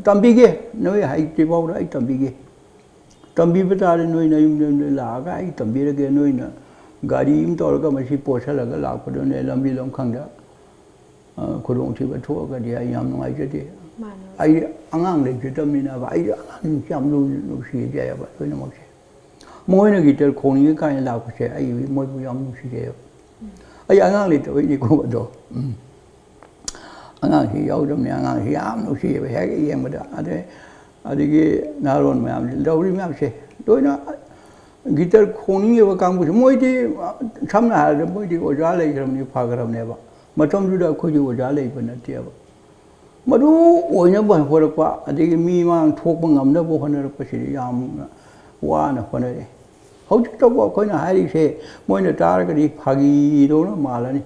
ꯇꯝꯕꯤꯒꯦ, ꯅꯣꯏ ꯍꯩꯇ꯭ꯔꯤꯐꯥꯎꯗ ꯑꯩ ꯇꯝꯕꯤꯒꯦ꯫ ꯇꯝꯕꯤꯕ ꯇꯥꯔꯦ, ꯅꯣꯏ ꯅꯌꯨꯝ ꯅꯌꯨꯝꯗ ꯂꯥꯛꯑꯒ ꯑꯩ ꯇꯝꯕꯤꯔꯒꯦ, ꯅꯣꯏꯅ ꯒꯥꯔꯤ ꯑꯃ ꯇꯧꯔꯒ ꯃꯁꯤ ꯄꯣꯠꯁꯜꯂꯒ ꯂꯥꯛꯄꯗꯨꯅꯦ, ꯂꯝꯕꯤ ꯂꯝꯈꯥꯡꯗ, ꯑ, ꯈꯨꯗꯣꯡꯊꯤꯕ ꯊꯣꯛꯑꯒꯗꯤ ꯑꯩ ꯌꯥꯝ ꯅꯨꯡꯉꯥꯏꯖꯗꯦ꯫ ꯃꯥꯅꯦ꯫ ꯑꯩ ꯑꯉꯥꯡ ꯂꯩꯖꯗꯕꯅꯤꯅꯕ, ꯑꯩ ꯑꯉꯥꯡꯁꯤ ꯌꯥꯝ ꯂꯨ-, ꯅꯨꯡꯁꯤꯖꯩꯑꯕ ꯂꯣꯏꯅꯃꯛꯁꯦ꯫ ꯃꯣꯏꯅ ꯒꯤꯇꯔ ꯈꯣꯡꯅꯤꯡꯉꯦ ꯀꯥꯏꯅ ꯂꯥꯛꯄꯁꯦ ꯑꯩ ꯃꯣꯏꯕꯨ ꯌꯥꯝ ꯅꯨꯡꯁꯤꯖꯩꯑꯕ꯫ ꯎꯝ꯫ ꯑꯩ ꯑꯉꯥꯡ ꯂꯩꯇꯕꯩꯅꯤꯀꯣ ꯑꯗꯣ꯫ ꯎꯝ꯫ ꯑꯉꯥꯡꯁꯤ ꯌꯥꯎꯗꯕꯅꯤ, ꯑꯉꯥꯡꯁꯤ ꯌꯥꯝ ꯅꯨꯡꯁꯤꯌꯦꯕ ꯍꯦꯛ ꯌꯦꯡꯕꯗ꯫ ꯑꯗꯩ, ꯑꯗꯒꯤ ꯅꯍꯥꯔꯣꯟ ꯃꯌꯥꯝꯁꯤ, ꯇꯧꯔꯤ ꯃꯌꯥꯝꯁꯦ ꯂꯣꯏꯅ ꯒꯤꯇꯔ ꯈꯣꯡꯅꯤꯡꯉꯤꯕ ꯀꯥꯡꯕꯨꯁꯦ, ꯃꯣꯏꯗꯤ, ꯁꯝꯅ ꯍꯥꯏꯔꯕꯗ, ꯃꯣꯏꯗꯤ ꯑꯣꯖꯥ ꯂꯩꯈ꯭ꯔꯕꯅꯤ, ꯐꯈ꯭ꯔꯕꯅꯦꯕ꯫ ꯃꯇꯝꯗꯨꯗ ꯑꯩꯈꯣꯏꯗꯤ ꯑꯣꯖꯥ ꯂꯩꯕ ꯅꯠꯇꯦꯕ꯫ ꯃꯔꯨ ꯑꯣꯏꯅꯕ ꯍꯣꯠꯅꯔꯛꯄ, ꯑꯗꯒꯤ ꯃꯤ ꯃꯥꯡ ꯊꯣꯛꯄ ꯉꯝꯅꯕ ꯍꯣꯠꯅꯔꯛꯄꯁꯤꯗꯤ ꯌꯥꯝꯅ ꯋꯥꯅ ꯍꯣꯠꯅꯔꯛꯑꯦ꯫ ꯍꯧꯖꯤꯛꯇꯕꯨ ꯑꯩꯈꯣꯏꯅ ꯍꯥꯏꯔꯤꯁꯦ ꯃꯣꯏꯅ ꯇꯥꯔꯒꯗꯤ ꯐꯥꯒꯤꯗꯧꯅ ꯃꯥꯜꯂꯅꯤ꯫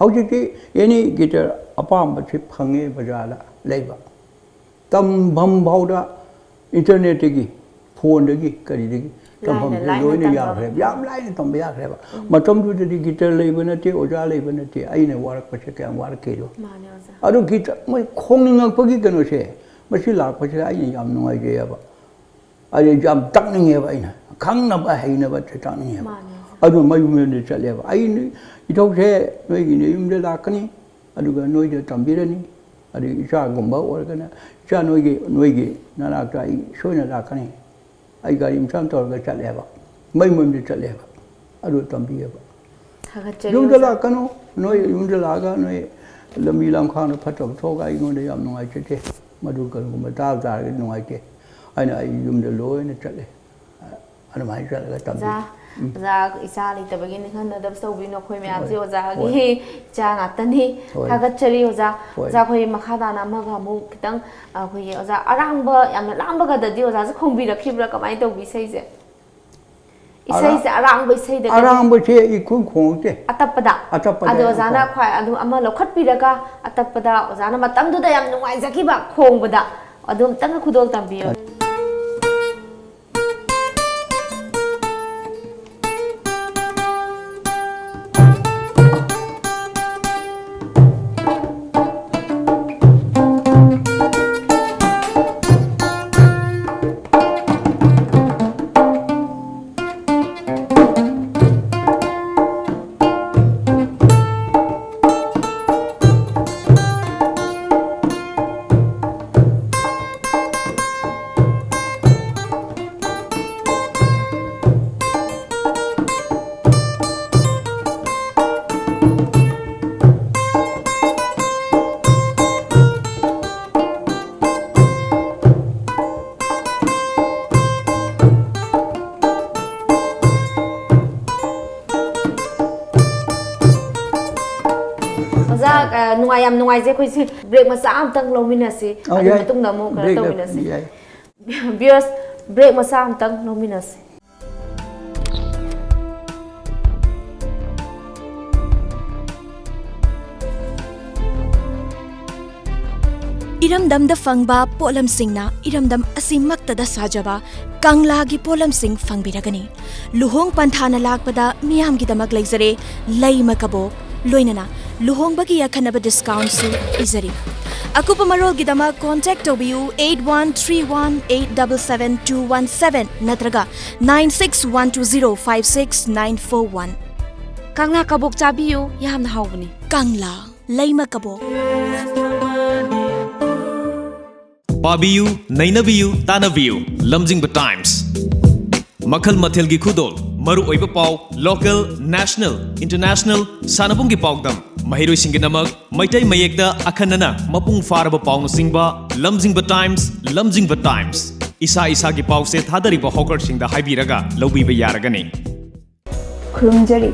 ꯍꯧꯖꯤꯛꯇꯤ ꯑꯦꯅꯤ ꯒꯤꯇꯔ ꯑꯄꯥꯝꯕꯁꯤ ꯐꯪꯉꯦ ꯕꯖꯥꯔꯗ ꯂꯩꯕ꯫ ꯇꯝꯐꯝ ꯐꯥꯎꯗ ꯏꯟꯇꯔꯅꯦꯠꯇꯒꯤ, ꯐꯣꯟꯗꯒꯤ, ꯀꯔꯤꯗꯒꯤ ꯇꯝꯐꯝꯁꯦ ꯂꯣꯏꯅ ꯌꯥꯈ꯭ꯔꯦꯕ꯫ ꯌꯥꯝ ꯂꯥꯏꯅ ꯇꯝꯕ ꯌꯥꯈ꯭ꯔꯦꯕ꯫ ꯃꯇꯝꯗꯨꯗꯗꯤ ꯒꯤꯇꯔ ꯂꯩꯕ ꯅꯠꯇꯦ, ꯑꯣꯖꯥ ꯂꯩꯕ ꯅꯠꯇꯦ꯫ ꯑꯩꯅ ꯋꯥꯔꯛꯄꯁꯦ ꯀꯌꯥꯝ ꯋꯥꯔꯛꯀꯦꯗꯣ꯫ ꯃꯥꯅꯦ ꯑꯣꯖꯥ꯫ ꯑꯗꯨ ꯒꯤꯇꯔ ꯃꯣꯏ ꯈꯣꯡꯅꯤꯡꯉꯛꯄꯒꯤ ꯀꯩꯅꯣꯁꯦ, ꯃꯁꯤ ꯂꯥꯛꯄꯁꯤꯗ ꯑꯩꯅ ꯌꯥꯝ ꯅꯨꯡꯉꯥꯏꯖꯩꯑꯕ꯫ ꯑꯩ ꯌꯥꯝ ꯇꯥꯛꯅꯤꯡꯉꯦꯕ, ꯑꯩꯅ ꯈꯪꯅꯕ ꯍꯩꯅꯕꯁꯦ ꯇꯥꯛꯅꯤꯡꯉꯦꯕ꯫ ꯃꯥꯅꯦ ꯑꯣꯖꯥ꯫ ꯑꯗꯨ ꯃꯌꯨꯝ ꯃꯌꯨꯝꯗ ꯆꯠꯂꯦꯕ꯫ ꯑꯩ ꯅ-, ꯏꯊꯧꯁꯦ ꯅꯣꯏꯒꯤ ꯅꯌꯨꯝꯗ ꯂꯥꯛꯀꯅꯤ, ꯑꯗꯨꯒ ꯅꯣꯏꯗ ꯇꯝꯕꯤꯔꯅꯤ꯫ ꯑꯗꯨꯒ ꯏꯆꯥꯒꯨꯝꯕ ꯑꯣꯏꯔꯒꯅ ꯏꯆꯥ ꯅꯣꯏꯒꯤ, ꯅꯣꯏꯒꯤ ꯅꯅꯥꯛꯇ ꯑꯩ ꯁꯣꯏꯅ ꯂꯥꯛꯀꯅꯤ꯫ ꯑꯩ ꯒꯥꯔꯤ ꯃꯆꯥ ꯑꯃ ꯇꯧꯔꯒ ꯆꯠꯂꯦꯕ, ꯃꯌꯨꯝ ꯃꯌꯨꯝꯗ ꯆꯠꯂꯦꯕ, ꯑꯗꯨ ꯇꯝꯕꯤꯑꯕ꯫ ꯊꯥꯒꯠꯆꯔꯤ ꯌꯨꯝꯗ ꯑꯣꯖꯥ꯫ ꯂꯥꯛꯀꯅꯨ, ꯅꯣꯏ ꯌꯨꯝꯗ ꯂꯥꯛꯑꯒ ꯅꯣꯏ ꯂꯝꯕꯤ ꯂꯝꯈꯥꯡꯗ ꯐꯠꯇꯕ ꯊꯣꯛꯑꯒ ꯑꯩꯉꯣꯟꯗ ꯌꯥꯝ ꯅꯨꯡꯉꯥꯏꯖꯗꯦ꯫ ꯃꯗꯨ ꯀꯔꯤꯒꯨꯝꯕ ꯇꯥꯕ ꯇꯥꯔꯒꯗꯤ ꯅꯨꯡꯉꯥꯏꯇꯦ꯫ ꯑꯩꯅ ꯑꯩ ꯌꯨꯝꯗ ꯂꯣꯏꯅ ꯆꯠꯂꯦ꯫ ꯑꯗꯨꯃꯥꯏꯅ ꯆꯠꯂꯒ ꯇꯝꯕꯤ꯫ ꯑꯣꯖꯥ, ꯎꯝ꯫ ꯑꯣꯖꯥ ꯏꯆꯥ ꯂꯩꯇꯕꯒꯤ ꯅꯤꯡꯍꯟꯅꯗꯕꯁꯨ ꯇꯧꯕꯤꯅꯨ, ꯑꯩꯈꯣꯏ ꯃꯌꯥꯝꯁꯦ ꯍꯣꯏ, ꯑꯣꯖꯥꯒꯤ ꯍꯣꯏ꯫ ꯏꯆꯥ ꯉꯥꯛꯇꯅꯤ꯫ ꯍꯣꯏ꯫ ꯊꯥꯒꯠꯆꯔꯤ ꯑꯣꯖꯥ꯫ ꯍꯣꯏ꯫ ꯑꯣꯖꯥ, ꯑꯩꯈꯣꯏ ꯃꯈꯥ ꯇꯥꯅ ꯑꯃꯒ ꯑꯃꯨꯛ ꯈꯤꯇꯪ, ꯑꯩꯈꯣꯏꯒꯤ ꯑꯣꯖꯥ ꯑꯔꯥꯡꯕ, ꯌꯥꯝꯅ ꯂꯥꯡꯕꯒꯗꯗꯤ ꯑꯣꯖꯥꯁꯦ ꯈꯣꯡꯕꯤꯔꯛꯈꯤꯕ꯭ꯔꯥ? ꯀꯃꯥꯏꯅ ꯇꯧꯕꯤ ꯏꯁꯩꯁꯦ? ꯑꯔꯥ-, ꯏꯁꯩꯁꯦ ꯑꯔꯥꯡꯕ ꯏꯁꯩꯗꯒꯗꯤ ꯑꯔꯥꯡꯕꯁꯦ ꯑꯩ ꯈꯣꯡ ꯈꯣꯡꯉꯛꯇꯦ꯫ ꯑꯇꯞꯄꯗ? ꯑꯇꯞꯄꯗ ꯑꯗꯣ ꯌꯥꯝ ꯑꯣꯖꯥꯅ ꯈꯣꯡ- ꯈ꯭ꯋꯥꯏ ꯑꯗꯨꯝ ꯑꯃ ꯂꯧꯈꯠꯄꯤꯔꯒ, ꯑꯇꯞꯄꯗ ꯑꯣꯖꯥꯅ ꯃꯇꯝꯗꯨꯗ ꯌꯥꯝ ꯅꯨꯡꯉꯥꯏꯖꯈꯤꯕ ꯈꯣꯡꯕꯗ, ꯑꯗꯨ ꯑꯝꯇꯪꯒ ꯈꯨꯗꯣꯜ ꯇꯝꯕꯤꯌꯨ꯫ ꯅꯨꯡꯉꯥꯏꯖꯩ꯫ ꯑꯩꯈꯣꯏꯁꯦ ꯕ꯭ꯔꯦꯛ ꯃꯆꯥ ꯑꯝꯇꯪ ꯂꯧꯃꯤꯟꯅꯁꯤ꯫ ꯑꯣ, ꯑꯗꯨ ꯌꯥꯏ꯫ ꯃꯇꯨꯡꯗ ꯑꯃꯨꯛ ꯀꯩꯅꯣ ꯕ꯭ꯔꯦꯛ ꯂꯧ-, ꯇꯧꯃꯤꯟꯅꯁꯤ꯫ ꯌꯥꯏ꯫ ꯚꯤꯌꯔꯁ, ꯕ꯭ꯔꯦꯛ ꯃꯆꯥ ꯑꯝꯇꯪ ꯂꯧꯃꯤꯟꯅꯁꯤ꯫ ꯏꯔꯝꯗꯝꯗ ꯐꯪꯕ ꯄꯣꯠꯂꯝꯁꯤꯡꯅ ꯏꯔꯝꯗꯝ ꯑꯁꯤꯃꯛꯇꯗ ꯁꯥꯖꯕ ꯀꯪꯂꯥꯒꯤ ꯄꯣꯠꯂꯝꯁꯤꯡ ꯐꯪꯕꯤꯔꯒꯅꯤ꯫ ꯂꯨꯍꯣꯡ ꯄꯟꯊꯥꯅ ꯂꯥꯛꯄꯗ ꯃꯤꯌꯥꯝꯒꯤꯗꯃꯛ ꯂꯩꯖꯔꯦ ꯂꯩꯃ ꯀꯕꯣꯛ, ꯂꯣꯏꯅꯅ ꯂꯨꯍꯣꯡꯕꯒꯤ ꯑꯈꯟꯅꯕ ꯗꯤꯁꯀꯥꯎꯟꯁꯨ ꯄꯤꯖꯔꯤ꯫ ꯑꯀꯨꯞꯄ ꯃꯔꯣꯜꯒꯤꯗꯃꯛ ꯀꯣꯟꯇꯦꯛ ꯇꯧꯕꯤꯌꯨ eight one three one eight double seven two one seven ꯅꯠꯇ꯭ꯔꯒ nine six one two zero five six nine four one꯫ ꯀꯪꯂꯥ ꯀꯕꯣꯛ ꯆꯥꯕꯤꯌꯨ, ꯌꯥꯝꯅ ꯍꯥꯎꯕꯅꯤ꯫ ꯀꯪꯂꯥ ꯂꯩꯃ ꯀꯕꯣꯛ꯫ ꯄꯥꯕꯤꯌꯨ, ꯅꯩꯅꯕꯤꯌꯨ, ꯇꯥꯟꯅꯕꯤꯌꯨ꯫ ꯂꯝꯖꯤꯡꯕ ꯇꯥꯏꯝꯁ꯫ ꯃꯈꯜ ꯃꯊꯦꯜꯒꯤ ꯈꯨꯗꯣꯜ, ꯃꯔꯨꯑꯣꯏꯕ ꯄꯥꯎ, ꯂꯣꯀꯦꯜ, ꯅꯦꯁꯅꯦꯜ, ꯏꯟꯇꯔꯅꯦꯁꯅꯦꯜ, ꯁꯥꯟꯅꯕꯨꯡꯒꯤ ꯄꯥꯎꯗꯝ, ꯃꯍꯩꯔꯣꯏꯁꯤꯡꯒꯤꯗꯃꯛ ꯃꯩꯇꯩ ꯃꯌꯦꯛꯇ ꯑꯈꯟꯅꯅ ꯃꯄꯨꯡ ꯐꯥꯔꯕ ꯄꯥꯎꯅꯆꯤꯡꯕ꯫ ꯂꯝꯖꯤꯡꯕ ꯇꯥꯏꯝꯁ, ꯂꯝꯖꯤꯡꯕ ꯇꯥꯏꯝꯁ꯫ ꯏꯁꯥ ꯏꯁꯥꯒꯤ ꯄꯥꯎꯁꯦ ꯊꯥꯗꯔꯤꯕ ꯍꯣꯀꯔꯁꯤꯡꯗ ꯍꯥꯏꯕꯤꯔꯒ ꯂꯧꯕꯤꯕ ꯌꯥꯔꯒꯅꯤ꯫ ꯈꯨꯔꯨꯝꯖꯔꯤ꯫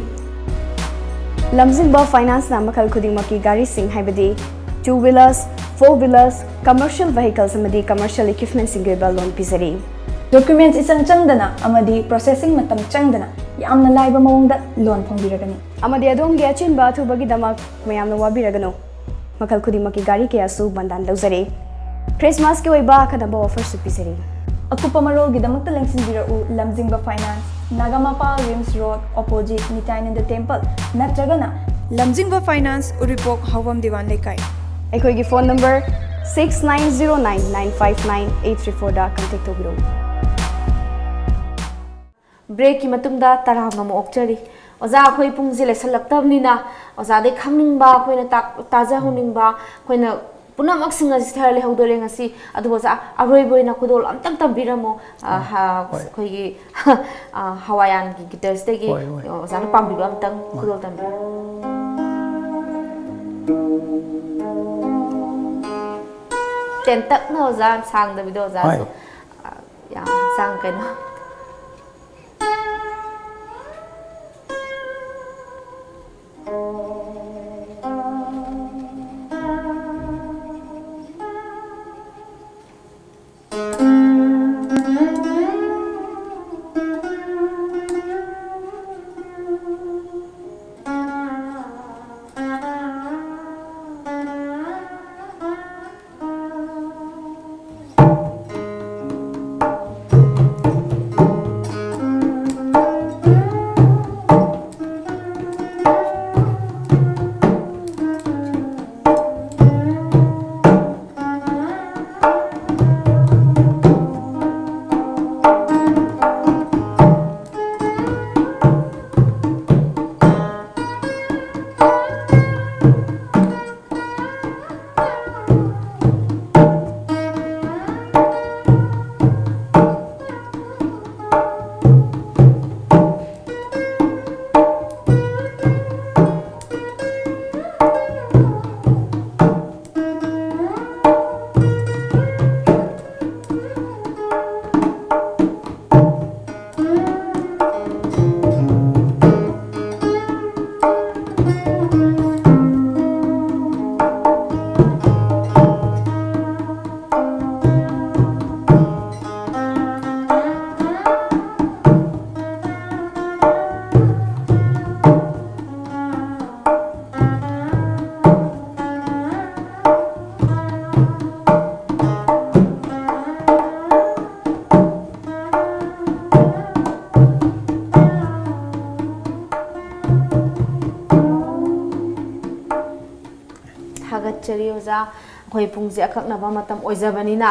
ꯂꯝꯖꯤꯡꯕ ꯐꯥꯏꯅꯥꯟꯁꯅ ꯃꯈꯜ ꯈꯨꯗꯤꯡꯃꯛꯀꯤ ꯒꯥꯔꯤꯁꯤꯡ, ꯍꯥꯏꯕꯗꯤ two wheelers, four wheelers, commercial vehicles ꯑꯃꯗꯤ commercial equipmentꯁꯤꯡꯒꯤ ꯑꯣꯏꯕ ꯂꯣꯟ ꯄꯤꯖꯔꯤ꯫ ꯗꯣꯀ꯭ꯌꯨꯃꯦꯟꯠꯁ ꯏꯆꯪ ꯆꯪꯗꯅ ꯑꯃꯗꯤ ꯄ꯭ꯔꯣꯁꯦꯁꯤꯡ ꯃꯇꯝ ꯆꯪꯗꯅ ꯌꯥꯝꯅ ꯂꯥꯏꯕ ꯃꯑꯣꯡꯗ ꯂꯣꯟ ꯐꯪꯕꯤꯔꯒꯅꯤ꯫ ꯑꯃꯗꯤ ꯑꯗꯣꯝꯒꯤ ꯑꯆꯤꯟꯕ ꯑꯊꯨꯕꯒꯤꯗꯃꯛ ꯃꯌꯥꯝꯅ ꯋꯥꯕꯤꯔꯒꯅꯨ꯫ ꯃꯈꯜ ꯈꯨꯗꯤꯡꯃꯛꯀꯤ ꯒꯥꯔꯤ ꯀꯌꯥꯁꯨ ꯕꯟꯗꯥꯟ ꯂꯧꯖꯔꯤ꯫ ꯈ꯭ꯔꯤꯁꯃꯥꯁꯀꯤ ꯑꯣꯏꯕ ꯑꯈꯟꯅꯕ ꯑꯣꯐꯔꯁꯨ ꯄꯤꯖꯔꯤ꯫ ꯑꯀꯨꯞꯄ ꯃꯔꯣꯜꯒꯤꯗꯃꯛꯇ ꯂꯦꯡꯁꯤꯟꯕꯤꯔꯛꯎ ꯂꯝꯖꯤꯡꯕ finance, Nagamapal RIMS road, opposite ꯅꯤꯇꯥꯏꯅꯟꯗ ꯇꯦꯝꯄꯜ, ꯅꯠꯇ꯭ꯔꯒꯅ ꯂꯝꯖꯤꯡꯕ ꯐꯥꯏꯅꯥꯟꯁ, ꯎꯔꯤꯄꯣꯛ, ꯍꯥꯎꯕꯝ ꯗꯤꯋꯥꯟ ꯂꯩꯀꯥꯏ꯫ ꯑꯩꯈꯣꯏꯒꯤ phone number six nine zero nine nine five nine eight three fourꯗ ꯀꯟꯇꯦꯛ ꯇꯧꯕꯤꯔꯛꯎ꯫ ꯕ꯭ꯔꯦꯛꯀꯤ ꯃꯇꯨꯡꯗ ꯇꯔꯥꯝꯅ ꯑꯃꯨꯛ ꯑꯣꯛꯆꯔꯤ꯫ ꯑꯣꯖꯥ, ꯑꯩꯈꯣꯏ ꯄꯨꯡꯁꯦ ꯂꯩꯁꯜꯂꯛꯇꯕꯅꯤꯅ ꯑꯣꯖꯥꯗꯩ ꯈꯪꯅꯤꯡꯕ, ꯑꯩꯈꯣꯏꯅ ꯇꯥꯛ-, ꯇꯥꯖꯍꯧꯅꯤꯡꯕ, ꯑꯩꯈꯣꯏꯅ ꯄꯨꯝꯅꯃꯛꯁꯤꯡ ꯑꯁꯤ ꯊꯔ ꯂꯩꯍꯧꯗꯣꯔꯦ ꯉꯁꯤ꯫ ꯑꯗꯨꯕꯨ ꯑꯣꯖꯥ, ꯑꯔꯣꯏꯕ ꯑꯣꯏꯅ ꯈꯨꯗꯣꯜ ꯑꯝꯇꯪ ꯇꯝꯕꯤꯔꯝꯃꯣ꯫ ꯑ, ꯑꯥ, ꯍ-, ꯍꯣꯏ꯫ ꯑꯩꯈꯣꯏꯒꯤ, ꯑ, ꯍꯋꯥꯌꯥꯟꯒꯤ ꯒꯤꯇꯔꯁꯇꯒꯤ ꯍꯣꯏ, ꯍꯣꯏ꯫ ꯑꯣꯖꯥꯅ ꯄꯥꯝꯕꯤꯕ ꯑꯝꯇꯪ ꯍꯣꯏ꯫ ꯈꯨꯗꯣꯜ ꯇꯝꯕꯤꯌꯨ꯫ ꯇꯦꯟꯇꯛꯅ ꯑꯣꯖꯥ, ꯁꯥꯡꯗꯕꯤꯗ ꯑꯣꯖꯥꯁꯨ꯫ ꯍꯣꯏ꯫ ꯑ, ꯌꯥꯝ ꯍꯛꯆꯥꯡ ꯀꯩꯅꯣ꯫ ꯑꯣꯖꯥ, ꯑꯩꯈꯣꯏ ꯄꯨꯡꯁꯦ ꯑꯀꯛꯅꯕ ꯃꯇꯝ ꯑꯣꯏꯖꯕꯅꯤꯅ,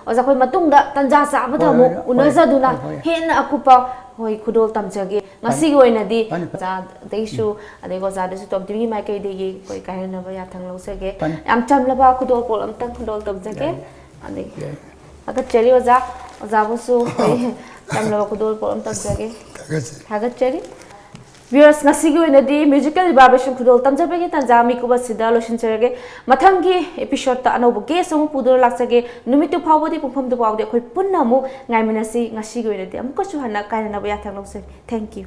ꯑꯣꯖꯥ, ꯑꯩꯈꯣꯏ ꯃꯇꯨꯡꯗ ꯇꯟꯖꯥ ꯆꯥꯕꯗ ꯍꯣꯏ, ꯑꯃꯨꯛ ꯍꯣꯏ, ꯎꯅꯖꯗꯨꯅ ꯍꯣꯏ, ꯍꯣꯏ꯫ ꯍꯦꯟꯅ ꯑꯀꯨꯞꯄ, ꯍꯣꯏ, ꯈꯨꯗꯣꯜ ꯇꯝꯖꯒꯦ꯫ ꯉꯁꯤꯒꯤ ꯑꯣꯏꯅꯗꯤ ꯐꯅꯤ, ꯐꯅꯤ꯫ ꯑꯣꯖꯥꯗꯩꯁꯨ, ꯑꯗꯒꯤ ꯑꯣꯖꯥꯗꯁꯨ ꯇꯣꯝ ꯇꯤꯚꯤꯒꯤ ꯃꯥꯏꯀꯩꯗꯒꯤ ꯑꯩꯈꯣꯏ ꯀꯥꯏꯍꯟꯅꯕ ꯌꯥꯊꯪ ꯂꯧꯖꯒꯦ꯫ ꯐꯅꯤ꯫ ꯌꯥꯝ ꯆꯝꯂꯕ ꯈꯨꯗꯣꯜꯄꯣꯠ ꯑꯝꯇꯪ ꯈꯨꯗꯣꯜ ꯇꯝꯖꯒꯦ꯫ ꯌꯥꯏ, ꯌꯥꯏ꯫ ꯑꯗꯒꯤ ꯌꯥꯏ꯫ ꯊꯥꯒꯠꯆꯔꯤ ꯑꯣꯖꯥ꯫ ꯑꯣꯖꯥꯕꯨꯁꯨ ꯑꯩꯈꯣꯏ ꯆꯝꯂꯕ ꯈꯨꯗꯣꯜꯄꯣꯠ ꯑꯃ ꯇꯝꯖꯒꯦ꯫ ꯊꯥꯒꯠꯆꯔꯤ꯫ ꯊꯥꯒꯠꯆꯔꯤ꯫ Viewers, ꯉꯁꯤꯒꯤ ꯑꯣꯏꯅꯗꯤ musical evaluation ꯈꯨꯗꯣꯜ ꯇꯝꯖꯕꯒꯤ ꯇꯥꯟꯖꯥ ꯃꯤꯀꯨꯞ ꯑꯁꯤꯗ ꯂꯣꯏꯁꯤꯟꯖꯔꯒꯦ꯫ ꯃꯊꯪꯒꯤ episode ꯇ ꯑꯅꯧꯕ guest ꯑꯃ ꯄꯨꯗꯨꯅ ꯂꯥꯛꯆꯒꯦ꯫ ꯅꯨꯃꯤꯠꯇꯨ ꯐꯥꯎꯕꯗꯤ, ꯄꯨꯡꯐꯝꯗꯨ ꯐꯥꯎꯕꯗꯤ ꯑꯩꯈꯣꯏ ꯄꯨꯟꯅ ꯑꯃꯨꯛ ꯉꯥꯏꯃꯤꯟꯅꯁꯤ꯫ ꯉꯁꯤꯒꯤ ꯑꯣꯏꯅꯗꯤ ꯑꯃꯨꯛꯀꯁꯨ ꯍꯟꯅ ꯀꯥꯏꯅꯅꯕ ꯌꯥꯊꯪ ꯂꯧꯖꯔꯤ꯫ Thank you꯫